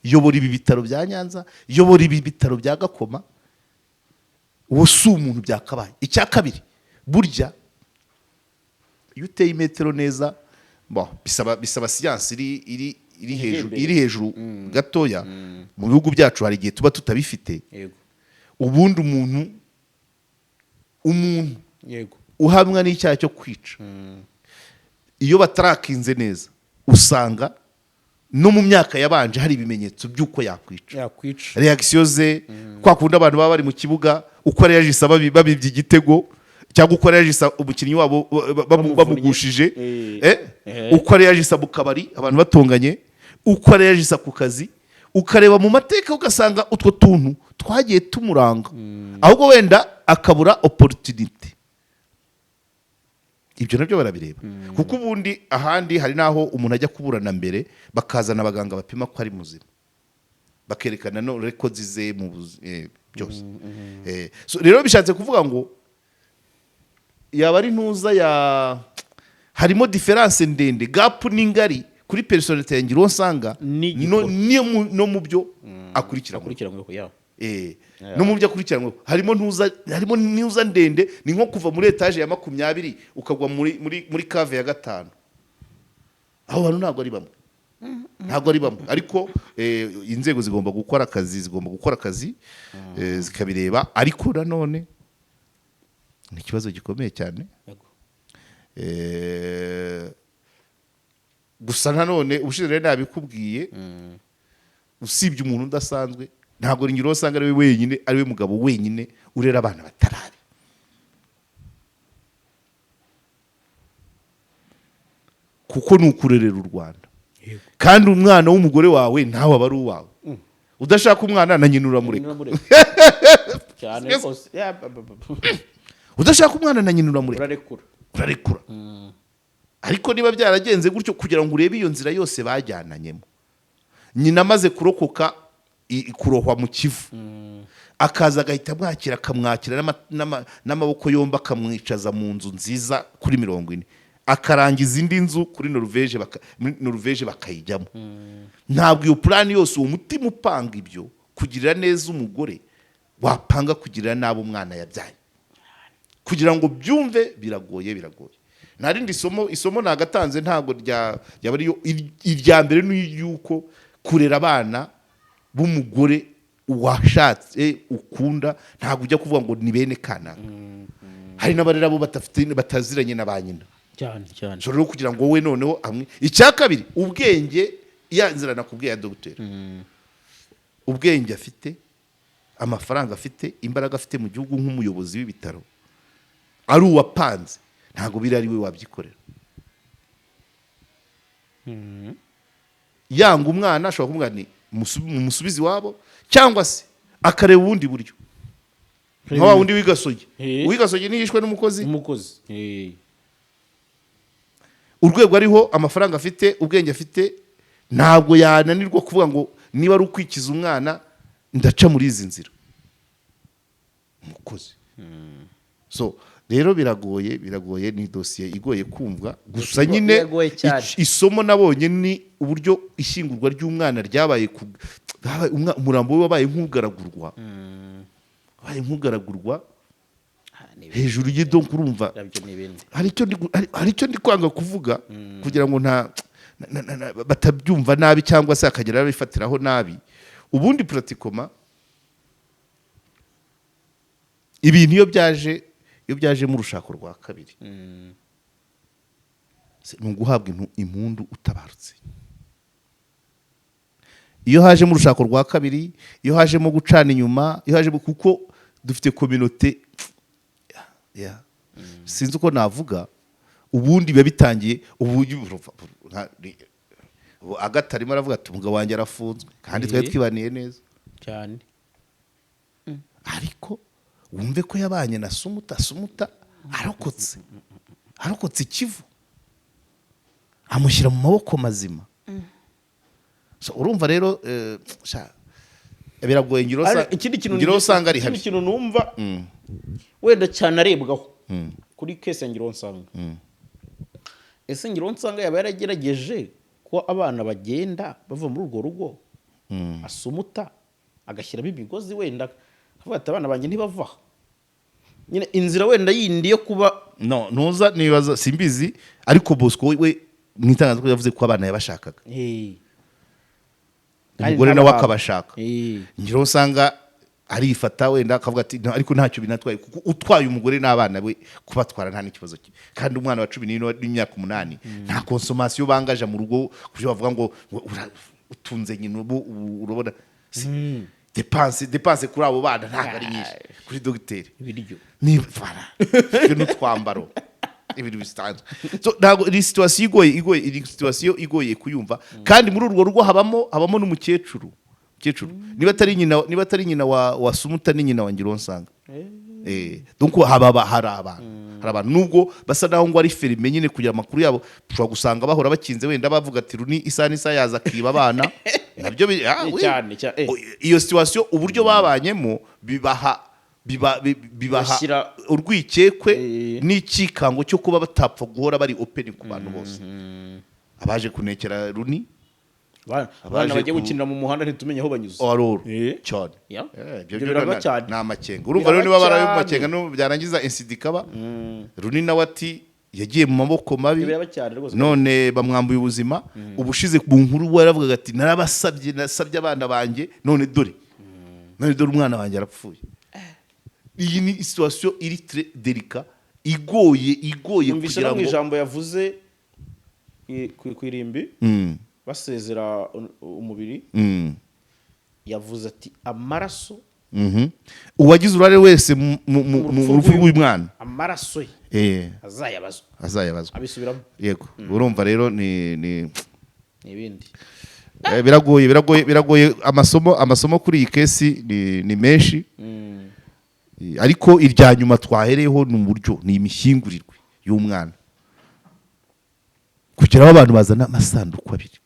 yobora ibi bitaro bya Nyanza, yobora ibi bitaro bya Gakoma, uwo si umuntu byakabaye. Icya kabiri, burya iyo uteye imetero neza, bon, bisaba siyansi iri hejuru, Imbere. iri hejuru gatoya. Mu bihugu byacu hari igihe tuba tutabifite. Ubundi umuntu uhamwa n'icyaha cyo kwica, iyo batarakinze neza, usanga no mu myaka yabanje hari ibimenyetso by'uko yakwica. Yakwica. Réaction ze, kwa kundi abantu baba bari mu kibuga, uko réagissa babibye igitego, cyangwa uko réagissa umukinnyi wabo Bamuvunnye. bamugushije, uko réagissa mu kabari abantu batonganye, uko réagissa ku kazi, ukareba mu mateka ugasanga utwo tuntu twagiye tumuranga, ahubwo wenda akabura opportunité. Ibyo nabyo barabireba, kuko ubundi ahandi hari n'aho umuntu ajya kuburana mbere bakazana abaganga bapima ko ari muzima. Bakerekana no records ze mu byose. So rero bishatse kuvuga ngo yaba ari ntuza ya harimo différence ndende, gap ni ngari kuri personnalité ya Ngiruwonsanga N'igikorwa. no mu byo akurikiranyweho. Akurikiranyweho ya. No mu byo akurikiranyweho harimo ntuza, harimo ntuza ndende. Ni nko kuva muri étage ya 20 ukagwa muri cave ya gatanu. Aho bantu ntabwo ari bamwe, ntabwo ari bamwe. Ariko inzego zigomba gukora akazi, zigomba gukora akazi, zikabireba. Ariko nanone ni ikibazo gikomeye cyane. Gusa nanone ubushize rero nabikubwiye, usibye umuntu udasanzwe, ntabwo Ngiruwonsanga ari we wenyine, ari we mugabo wenyine urera abana batarabe. Kuko ni ukurerera u Rwanda, kandi umwana w'umugore wawe nawe aba ari uwawe. Udashaka umwana na nyina uramureka. Uramureka cyane rwose. Ya, ba, ba, ba. Udashaka umwana na nyina uramureka. Urarekura. Urarekura. Ariko niba byaragenze gutyo, kugira ngo urebe iyo nzira yose bajyananyemo, nyina amaze kurokoka kurohwa mu Kivu, akaza agahita amwakira, akamwakira n'amaboko yombi, akamwicaza mu nzu nziza kuri 40, akarangiza indi nzu kuri Norvège, muri Norvège bakayijyamo. Ntabwo iyo plan yose, uwo mutima upanga ibyo kugirira neza umugore, wapanga kugirira nabi umwana yabyaye. Kugira ngo byumve biragoye, biragoye. Nta rindi somo, isomo nagatanze ntabwo ryaba ariyo irya mbere, ni yuko kurera abana b'umugore washatse ukunda, ntabwo ujya kuvuga ngo ni bene kanaka. Hari n'abarera bo badafite, bataziranye na ba nyina. Cyane cyane. So rero kugira ngo wowe noneho hamwe, icya kabiri, ubwenge, ya nzira nakubwiye ya dogiteri, ubwenge afite, amafaranga afite, imbaraga afite mu gihugu nk'umuyobozi w'ibitaro, ari uwapanze, ntabwo biri ari we wabyikorera. Yanga umwana, ashobora kumubwira ni mumusubize iwabo, cyangwa se akareba ubundi buryo nka wa wundi w'igasogi. Uw'igasogi ntiyishwe n'umukozi? Umukozi. Urwego ariho, amafaranga afite, ubwenge afite, ntabwo yananirwa kuvuga ngo niba ari ukwikiza umwana ndaca muri izi nzira, umukozi. So rero biragoye, biragoye, ni dosiye igoye kumvwa. Gusa nyine Biragoye cyane. Isomo nabonye ni uburyo ishyingurwa ry'umwana ryabaye umurambo we wabaye nk'ugaragurwa, wabaye nk'ugaragurwa hejuru y'idonk, urumva? Nabyo ni ibindi. Hari icyo ndi kwanga kuvuga kugira ngo nta batabyumva nabi, cyangwa se akagera abifatiraho nabi. Ubundi pratiquement ibintu iyo byajemo urushako rwa kabiri, ni uguhabwa impundu utabarutse. Iyo hajemo urushako rwa kabiri, iyo hajemo gucana inyuma, iyo hajemo, kuko dufite communauté ya sinzi uko navuga, ubundi biba bitangiye. Ubu ubu Agatha arimo aravuga ati umugabo wanjye arafunzwe kandi twari twibaniye neza. Cyane. Ariko wumve ko yabanye na Sumuta, Sumuta arokotse Ikivu, amushyira mu maboko mazima. So, urumva rero, sha, biragoye. Ngira Ariko ikindi kintu ngira usanga ari ikindi habi. kintu numva wenda cyane arebwaho kuri case ya Ngiruwonsanga, ese Ngiruwonsanga yaba yaragerageje ko abana bagenda bava muri urwo rugo, Asumuta agashyiramo imigozi, wenda akavuga ati abana banjye ntibava aha, nyine inzira wenda yindi yo kuba? No ntuza nibaza, simbizi, ariko Bosco we mu itangazamakuru yavuze ko abana yabashakaga, umugore nawe akabashaka. Ngira usanga arifata wenda akavuga ati "No, ariko ntacyo binatwaye, kuko utwaye umugore n'abana be kubatwara nta n'ikibazo kandi umwana wa 14 n'imyaka 8 nta consommation bangaje mu rugo kuburyo bavuga ngo utunze nyina. Ubu urabona dépense kuri abo bana ntabwo ari nyinshi kuri dogiteri. Ibiryo. Ni voilà, n'utwambaro, ibintu bisanzwe. So ntabwo iri situation igoye, iri situation igoye kuyumva. Kandi muri urwo rugo habamo n'umukecuru, umukecuru niba atari nyina wa Sumuta, ni nyina wa Ngiruwonsanga. Donc haba hari abantu nubwo basa naho ngo ari fermé nyine, kugira amakuru yabo ushobora gusanga bahora bakinze, wenda bavuga ati runi isaha n'isaha yaza akiba abana. Nabyo oui. Cyane, eh. Iyo situation, uburyo babanyemo bibaha urwikekwe n'ikikango cyo kuba batapfa guhora bari open ku bantu bose, abaje kunekera Runi. Abana Abaje bagiye gukinira mu muhanda, ntitumenye aho banyuze. Aroro cyane. Ibyo Ibyo biraba cyane. Ni amakenga. Urumva rero, Biraba niba barayo mu cyane. makenga, no byarangiza incident ikaba, Runi nawe ati yagiye mu maboko mabi. Ibyo biraba cyane rwose. None bamwambuye ubuzima. Ubushize mu nkuru we yaravugaga ati: "Narabasabye, nasabye abana banjye, none dore umwana wanjye arapfuye." Iyi ni situation iri très délicate, igoye, igoye. Numvise Kugira no mu ngo ijambo yavuze ku irimbi basezera umubiri, yavuze ati: "Amaraso Uwagize uruhare wese mu rupfu rw'uyu mwana, amaraso ye azayabazwa." Azayabazwa. Abisubiramo. Yego, urumva rero ni n'ibindi. Biragoye, biragoye, biragoye. Amasomo kuri iyi case ni menshi. Ariko irya nyuma twahereyeho ni uburyo, ni imishyingurirwe y'umwana, kugeraho abantu bazana amasanduku abiri,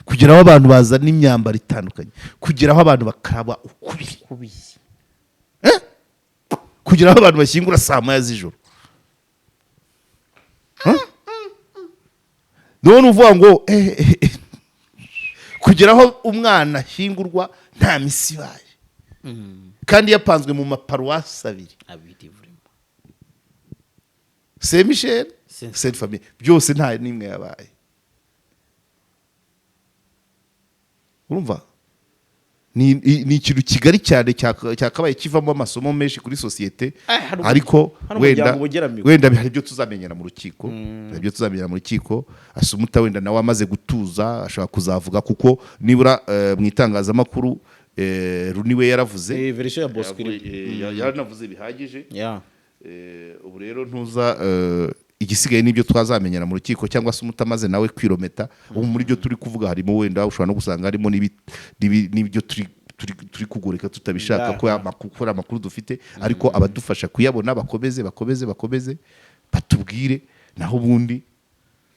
kugeraho abantu bazana imyambaro itandukanye, kugeraho abantu bakaraba ukubiri, kubi kugeraho abantu bashyingura saa 1 z'ijoro. Huh? None uvuga ngo kugeraho umwana ashyingurwa nta misi ibaye, kandi yapanzwe mu maparuwasi abiri, abiri vraiment. Saint Michel, Saint Sainte Famille, byose nta n'imwe yabaye. Urumva ni ikintu kigari cyane, cyakabaye kivamo amasomo menshi kuri sosiyete. Hari Ariko wenda umuryango ugeramiwe. Wenda hari ibyo tuzamenyera mu rukiko, hari ibyo tuzamenyera mu rukiko. Asumuta wenda nawe amaze gutuza ashobora kuzavuga, kuko nibura mu itangazamakuru Runi we yaravuze. Version ya Bosco irimo. Yaranavuze bihagije. Ubu rero ntuza igisigaye n'ibyo twazamenyera mu rukiko, cyangwa se umutamaze nawe kwirometa. Ubu muri byo turi kuvuga harimo, wenda ushobora no gusanga harimo n'ibyo turi kugoreka tutabishaka, ko ko ari amakuru dufite, ariko abadufasha kuyabona bakomeze, bakomeze, bakomeze batubwire. Naho ubundi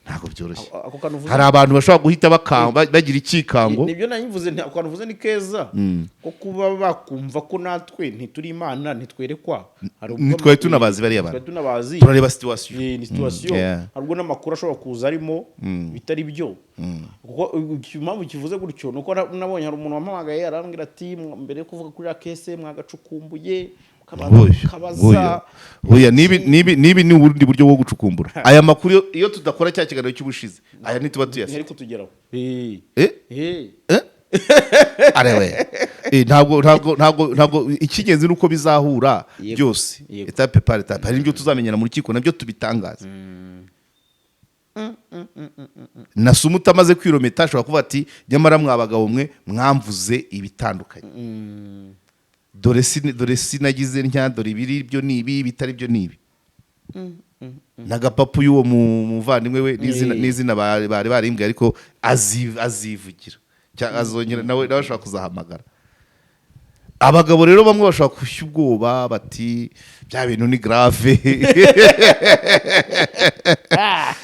ntabwo byoroshye. Ako kantu uvuze Hari abantu bashobora guhita bagira ikikango. Nibyo nayivuze nti ako kantu uvuze ni keza, ko kuba bakumva ko natwe ntituri Imana, ntitwerekwa. Hari ubwo Ntitwari tunabazi bariya bantu. Twari tunabazi. Turareba situation. Ni situation. Hari ubwo n'amakuru ashobora kuza arimo bitari byo, kuko impamvu kivuze gutyo ni uko nabonye hari umuntu wampamagaye arambwira ati: "Mbere yo kuvuga kuri iriya case mwagacukumbuye, mukabanza Oya, mukabaza." Oya, oya, nibi ni ubundi buryo bwo gucukumbura aya makuru. Iyo tudakora cya kiganiro cy'ubushize, aya ntituba tuyafite. Ntiyari kutugeraho. Eh? Eh? Arewe. Ntabwo icy'ingenzi ni uko bizahura byose, étape par étape. Hari ibyo tuzamenyera mu rukiko, nabyo tubitangaza. Na Sumuta utamaze kwirometa ashobora kuvuga ati: "Nyamara mwa bagabo mwe mwamvuze ibitandukanye, dore sinagize ntya, dore ibiri byo ni ibi, bitari byo ni ibi." N'agapapu y'uwo muvandimwe we n'izina n'izina bari barimbwiye, ariko azivugira cyangwa azongera nawe ashobora kuzahamagara. Abagabo rero bamwe bashobora gushya ubwoba bati: "Bya bintu ni grave,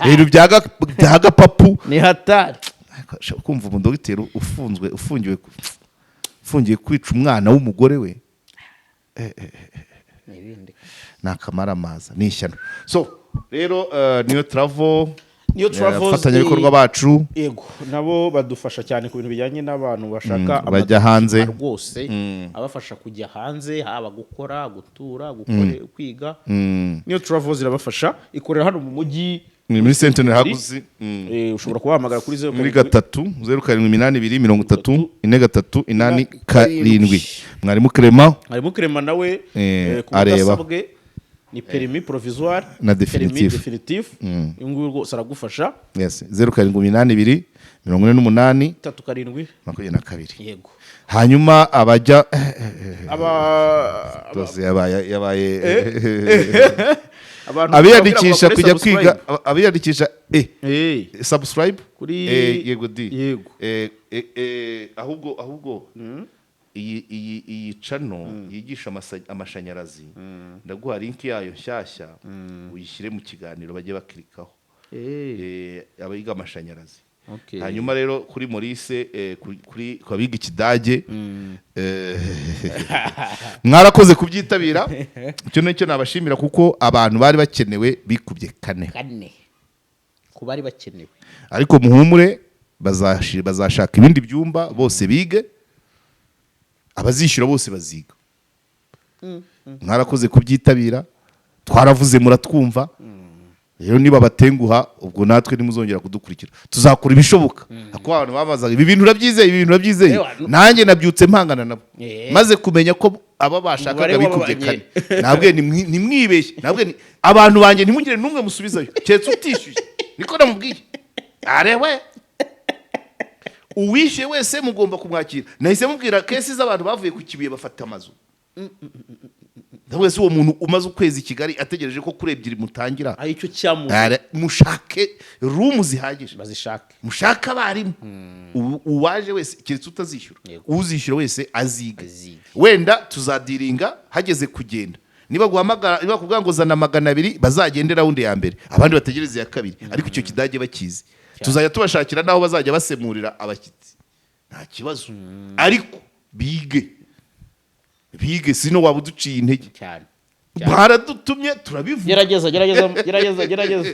ibintu bya gapapu." Ni hatari. Ariko kumva umudogiteri ufunzwe, ufungiye kwica umwana w'umugore we, N'ibindi. Ni akamaramaza, ni ishyano. So rero Niyo Travel, Niyo Travels, abafatanyabikorwa bacu. Yego, nabo badufasha cyane ku bintu bijyanye n'abantu bashaka Bajya hanze. Ama document rwose, abafasha kujya hanze, haba gukora, gutura, kwiga. Niyo Travels irabafasha, ikorera hano mu mujyi. Ni muri Sentinel House. Ushobora kubahamagara kuri zeru Muri karindwi 3 07 82 30 4 3 8 7. Mwarimu Clement. Harimo Clement nawe. Ku Areba. budasa bwe ni permis provisoire Na définitif. Permis définitif. Uyu nguyu rwose aragufasha. Yes, 0782 48 37 22. Yego. Hanyuma abajya Aba Rwose yabaye abantu abiyandikisha bakore kujya subscribe. kwiga, abiyandikisha subscribe. Yego di. Yego. Ahubwo iyi channel yigisha amashanyarazi, ndaguha link yayo nshyashya uyishyire mu kiganiro bajye bakirikaho. Abiga amashanyarazi. Okay. Hanyuma rero kuri Maurice, kuri ku abiga ikidage, mwarakoze kubyitabira. Icyo nicyo nabashimira, kuko abantu bari bakenewe bikubye kane. Kane ku bari bakenewe. Ariko muhumure, bazashaka ibindi byumba, bose bige, abazishyura bose baziga. Mwarakoze kubyitabira, twaravuze muratwumva. Rero niba batenguha, ubwo natwe ntimuzongera kudukurikira. Tuzakora ibishoboka, kuko abantu babazaga: "Ibi bintu urabyizeye? Ibi bintu urabyizeye?" Ewa, Nanjye nabyutse mpangana nabo, maze kumenya ko aba bashakaga Umubare bikubye w'ababanye. kane. Nabwe ntimwibeshye, nabwe abantu banjye ntimugire n'umwe musubizayo keretse utishyuye. Niko namubwiye. Arewe, uwishyuye wese mugomba kumwakira. Nahise mubwira case z'abantu bavuye ku Kibuye bafata amazu. Ndavuga: "Se uwo muntu umaze ukwezi i Kigali ategereje ko kuri 2 mutangira?" Ari icyo cyamuze. Mushake room zihagije. Bazishake. Mushake abarimu. Uwaje wese keretse utazishyura. Uzishyura wese aziga. Azige. Wenda tuzadiringa hageze kugenda. Niba guhamagara, niba kuvuga ngo zana 200, bazagende round ya mbere, abandi bategereze iya kabiri, ariko icyo kidage bakizi. Tuzajya tubashakira n'aho bazajya basemurira abashyitsi, nta kibazo, ariko bige, bige. Sino waba uduciye intege. Cyane. Baradutumye, turabivuga. Gerageza, gerageza, gerageza, gerageza.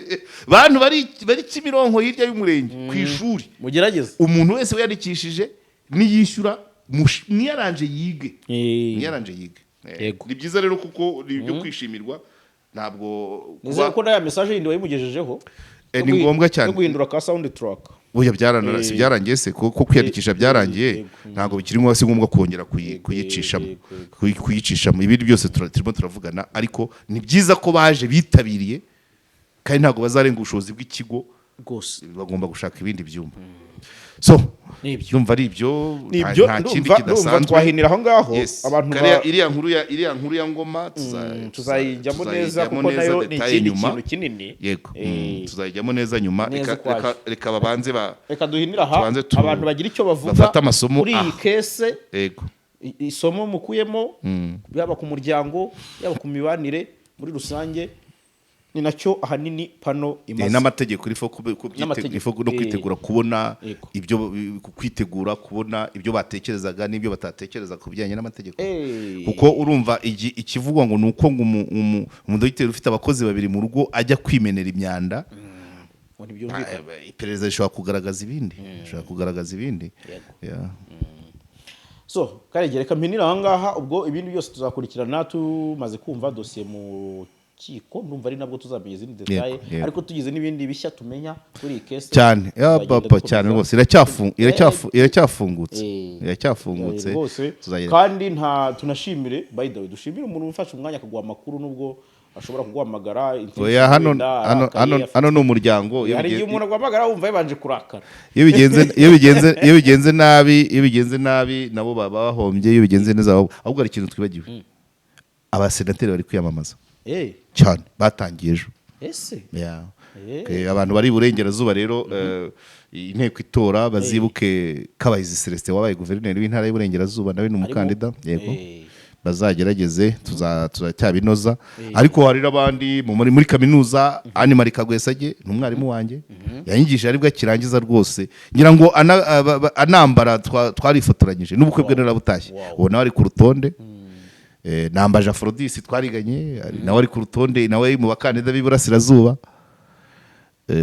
Bantu bari Kimironko hirya y'umurenge ku ishuri, Mugerageze. umuntu wese wiyandikishije niyishyura, mwiyaranje yige. Mwiyaranje yige. Ni byiza rero, kuko ni ibyo kwishimirwa, ntabwo Nizere ko n'aya message yindi wayimugejejeho. Ni ngombwa cyane. Yo guhindura ka sound track. Oya, si byarangiye se? Ko kwiyandikisha byarangiye, ntabwo bikiri ngombwa, si ngombwa kongera kuyicishamo. Yego. Kuyicishamo. Ibindi byose turimo turavugana, ariko ni byiza ko baje bitabiriye, kandi ntabwo bazarenga ubushobozi bw'ikigo. Rwose. Bagomba gushaka ibindi byumba. So Nibyo. ndumva ari ibyo, Nibyo. nta kindi Ndumva kidasanzwe. twahinira aho ngaho. Yes. Abantu Kariya, iriya nkuru ya Ngoma tuzayijyamo neza, tuzayijyamo kuko nayo ni détaillé ikindi nyuma. kintu kinini. Yego. Tuzayijyamo neza nyuma. Neza Reka, ukwayo. reka babanze ba Reka duhinire aha. Tubanze Abantu bagira icyo bavuga bafate amasomo kuri iyi aha. case. Yego. Isomo mukuyemo, yaba ku muryango, yaba ku mibanire muri rusange, ni nacyo ahanini pano imaze. N'amategeko ifo N'amategeko. ifo no kwitegura kubona ibyo, kwitegura kubona ibyo batekerezaga n'ibyo batatekerezaga ku bijyanye n'amategeko. Kuko urumva ikivugwa ngo ni uko ngo umudogiteri ufite abakozi babiri mu rugo ajya kwimenera imyanda. Ngo ntibyumvikana. Iperereza rishobora kugaragaza ibindi, rishobora kugaragaza ibindi. Yego. Yeah. So Karegera, reka mpinire aha ngaha. Ubwo ibindi byose tuzakurikirana tumaze kumva dosiye mu rukiko. Ndumva ari nabwo tuzamenya izindi détails. Yego. Ariko tugize n'ibindi bishya tumenya kuri iyi case, Cyane ya tuzagenda papa, cyane dukomeza. rwose. Iracyafungutse. Iracyafungutse. Rwose. Tuzagira Kandi nta tunashimire, by the way, dushimire umuntu ufashe umwanya akaguha amakuru, nubwo ashobora kuguhamagara intention Oya, hano wenda hano arakaye, hano hano ni umuryango. Iyo Hari igihe umuntu aguhamagara wumva yabanje kurakara. Iyo bigenze nabi nabo baba bahombye, iyo bigenze neza ahubwo hari ikintu twibagiwe: abasenateri bari kwiyamamaza cyane, batangiye ejo. Ese? Yeah. Okay, abantu bari iburengerazuba rero, inteko itora bazibuke Kabahizi Celestin wabaye guverineri w'intara y'Iburengerazuba, nawe ni umukandida. Yego. Bazagerageze, tuzacyabinoza. Ariko hari n'abandi muri kaminuza. Anne Marie Kagwesage ni umwarimu wanjye, yanyigishije aribwo akirangiza rwose, ngira ngo anambara twarifotoranyije n'ubukwe bwe narabutashye. Uwo nawe ari ku rutonde. Nambaje Aphrodis twariganye, nawe ari ku rutonde, nawe mu bakandida b'iburasirazuba.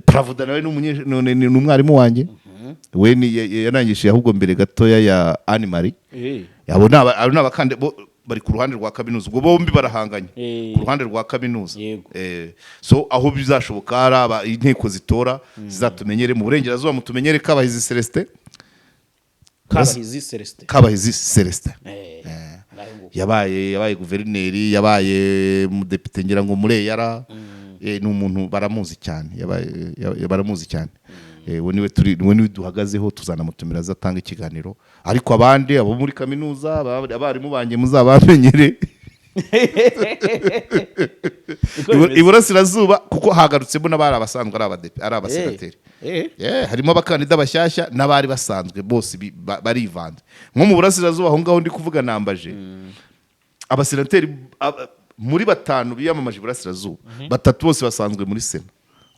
Pravuda nawe ni umwarimu wanjye, we yarangishije ahubwo mbere gatoya ya Anne Marie. Abo ni abakandida bari ku ruhande rwa kaminuza, ubwo bombi barahanganye ku ruhande rwa kaminuza. So aho bizashoboka hari inteko zitora zizatumenyere mu burengerazuba, mutumenyere Kabahizi Celestin. Kabahizi Celestin. Kabahizi Celestin. Ngaho nguko. Yabaye guverineri, yabaye umudepite ngira ngo muri eyara. Ni umuntu baramuzi cyane, yabaye baramuzi cyane. Uwo niwe turi, niwe niwe duhagazeho, tuzanamutumira azatanga ikiganiro. Ariko abandi abo muri kaminuza, abarimu banjye muzabamenyere. Niko bimeze. Iburasirazuba, kuko hagarutsemo n'abari abasanzwe ari ari abasenateri. Yeah, harimo abakandida bashyashya n'abari basanzwe, bose barivanze. Nko mu burasirazuba aho ngaho ndi kuvuga nambaje abasenateri muri batanu biyamamaje iburasirazuba, batatu bose basanzwe muri sena.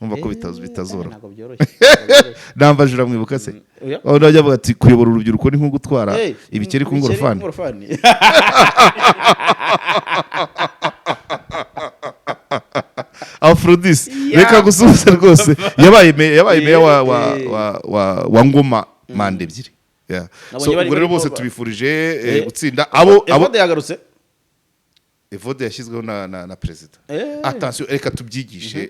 Umva ko bitazoroha. Ntabwo byoroshye, ntabwo byoroshye. Nambaje, uramwibuka se? Oya. Aho najya avuga ati: "Kuyobora urubyiruko ni nko gutwara Hey, ibikeri ku ngorofani." ngorofani. Aphrodis, reka gusubiza rwose. Yabaye meya wa Ngoma manda ebyiri. Yeah. Nabonye So bari ubwo rero barimo bose tubifurije gutsinda abo. Evode yagarutse. Evode yashyizweho na perezida. Attention, reka tubyigishe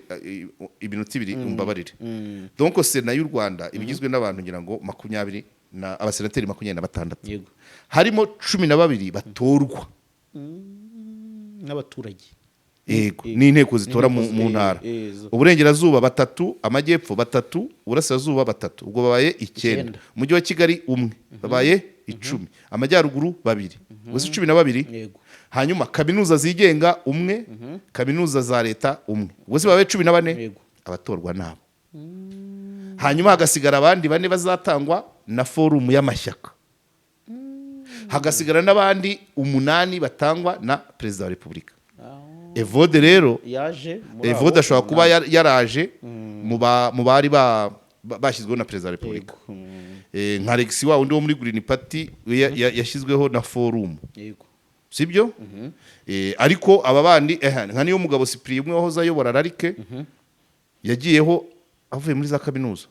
iminota 2, umbabarire. Donc Sena y'u Rwanda iba igizwe n'abantu, ngira ngo 20 na, abasenateri 26. Harimo 12 batorwa n'abaturage. Yego, n'inteko zitora mu N'inteko mu ntara. zo. Uburengerazuba batatu, amajyepfo batatu, uburasirazuba batatu, ubwo babaye 9. 9. Umujyi wa Kigali umwe, babaye 10. Amajyaruguru babiri, ubwo si 12? Yego. Hanyuma kaminuza zigenga umwe, kaminuza za leta umwe, ubwo si babaye 14? Yego. Abatorwa nabo. Hanyuma hagasigara abandi bane bazatangwa na forumu y'amashyaka, hagasigara n'abandi umunani batangwa na perezida wa repubulika. Evode rero Yaje muri Evode abo ashobora kuba umunani. yaraje mu bari bashyizweho na perezida wa repubulika. Nka Alex wa wundi wo muri Green Party, we yashyizweho na forumu. Sibyo? Ariko aba bandi, nka niyo mugabo Cyprien umwe wahoze ayobora RALC, yagiyeho avuye muri za kaminuza,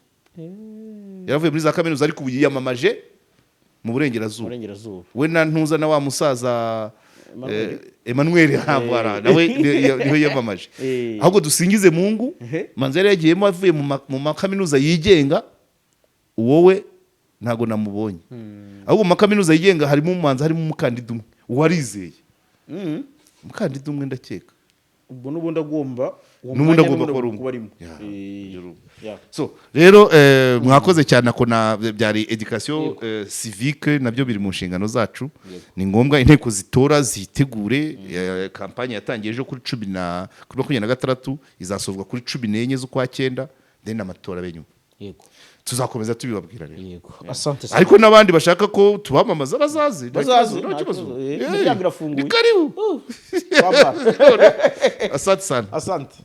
yaravuye muri za kaminuza, ariko ubu yiyamamaje mu burengerazuba. Burengerazuba. We na ntuza na wa musaza Emmanuel. Emmanuel Hambara nawe niwe yiyamamaje. Ahubwo dusingize Mungu manzi yari yagiyemo avuye mu makaminuza yigenga. Wowe ntago namubonye. Ahubwo mu makaminuza yigenga harimo umumanzi, harimo umukandida umwe uwarizeye, umukandida umwe ndakeka. Ubwo n'ubundi agomba uwo N'ubundi mwanya agomba n'ubundi kuba ari umwe. kuba arimo. Ya, Ya. So rero mwakoze cyane. Ako na byari education civique, nabyo biri mu nshingano zacu. Ni ngombwa inteko zitora zitegure. Kampanye yatangiye ejo kuri cumi na kuri 26, izasozwa kuri 14 z'ukwa cyenda, then amatora abe nyuma. Tuzakomeza tubibabwira rero. Yego, asante sana. Ariko n'abandi bashaka ko tubamamaza bazaze. Nta Bazaze, kibazo, nta nta kibazo. kibazo. Imiryango irafunguye. Ni karibu. Wambara. Asante sana. Asante.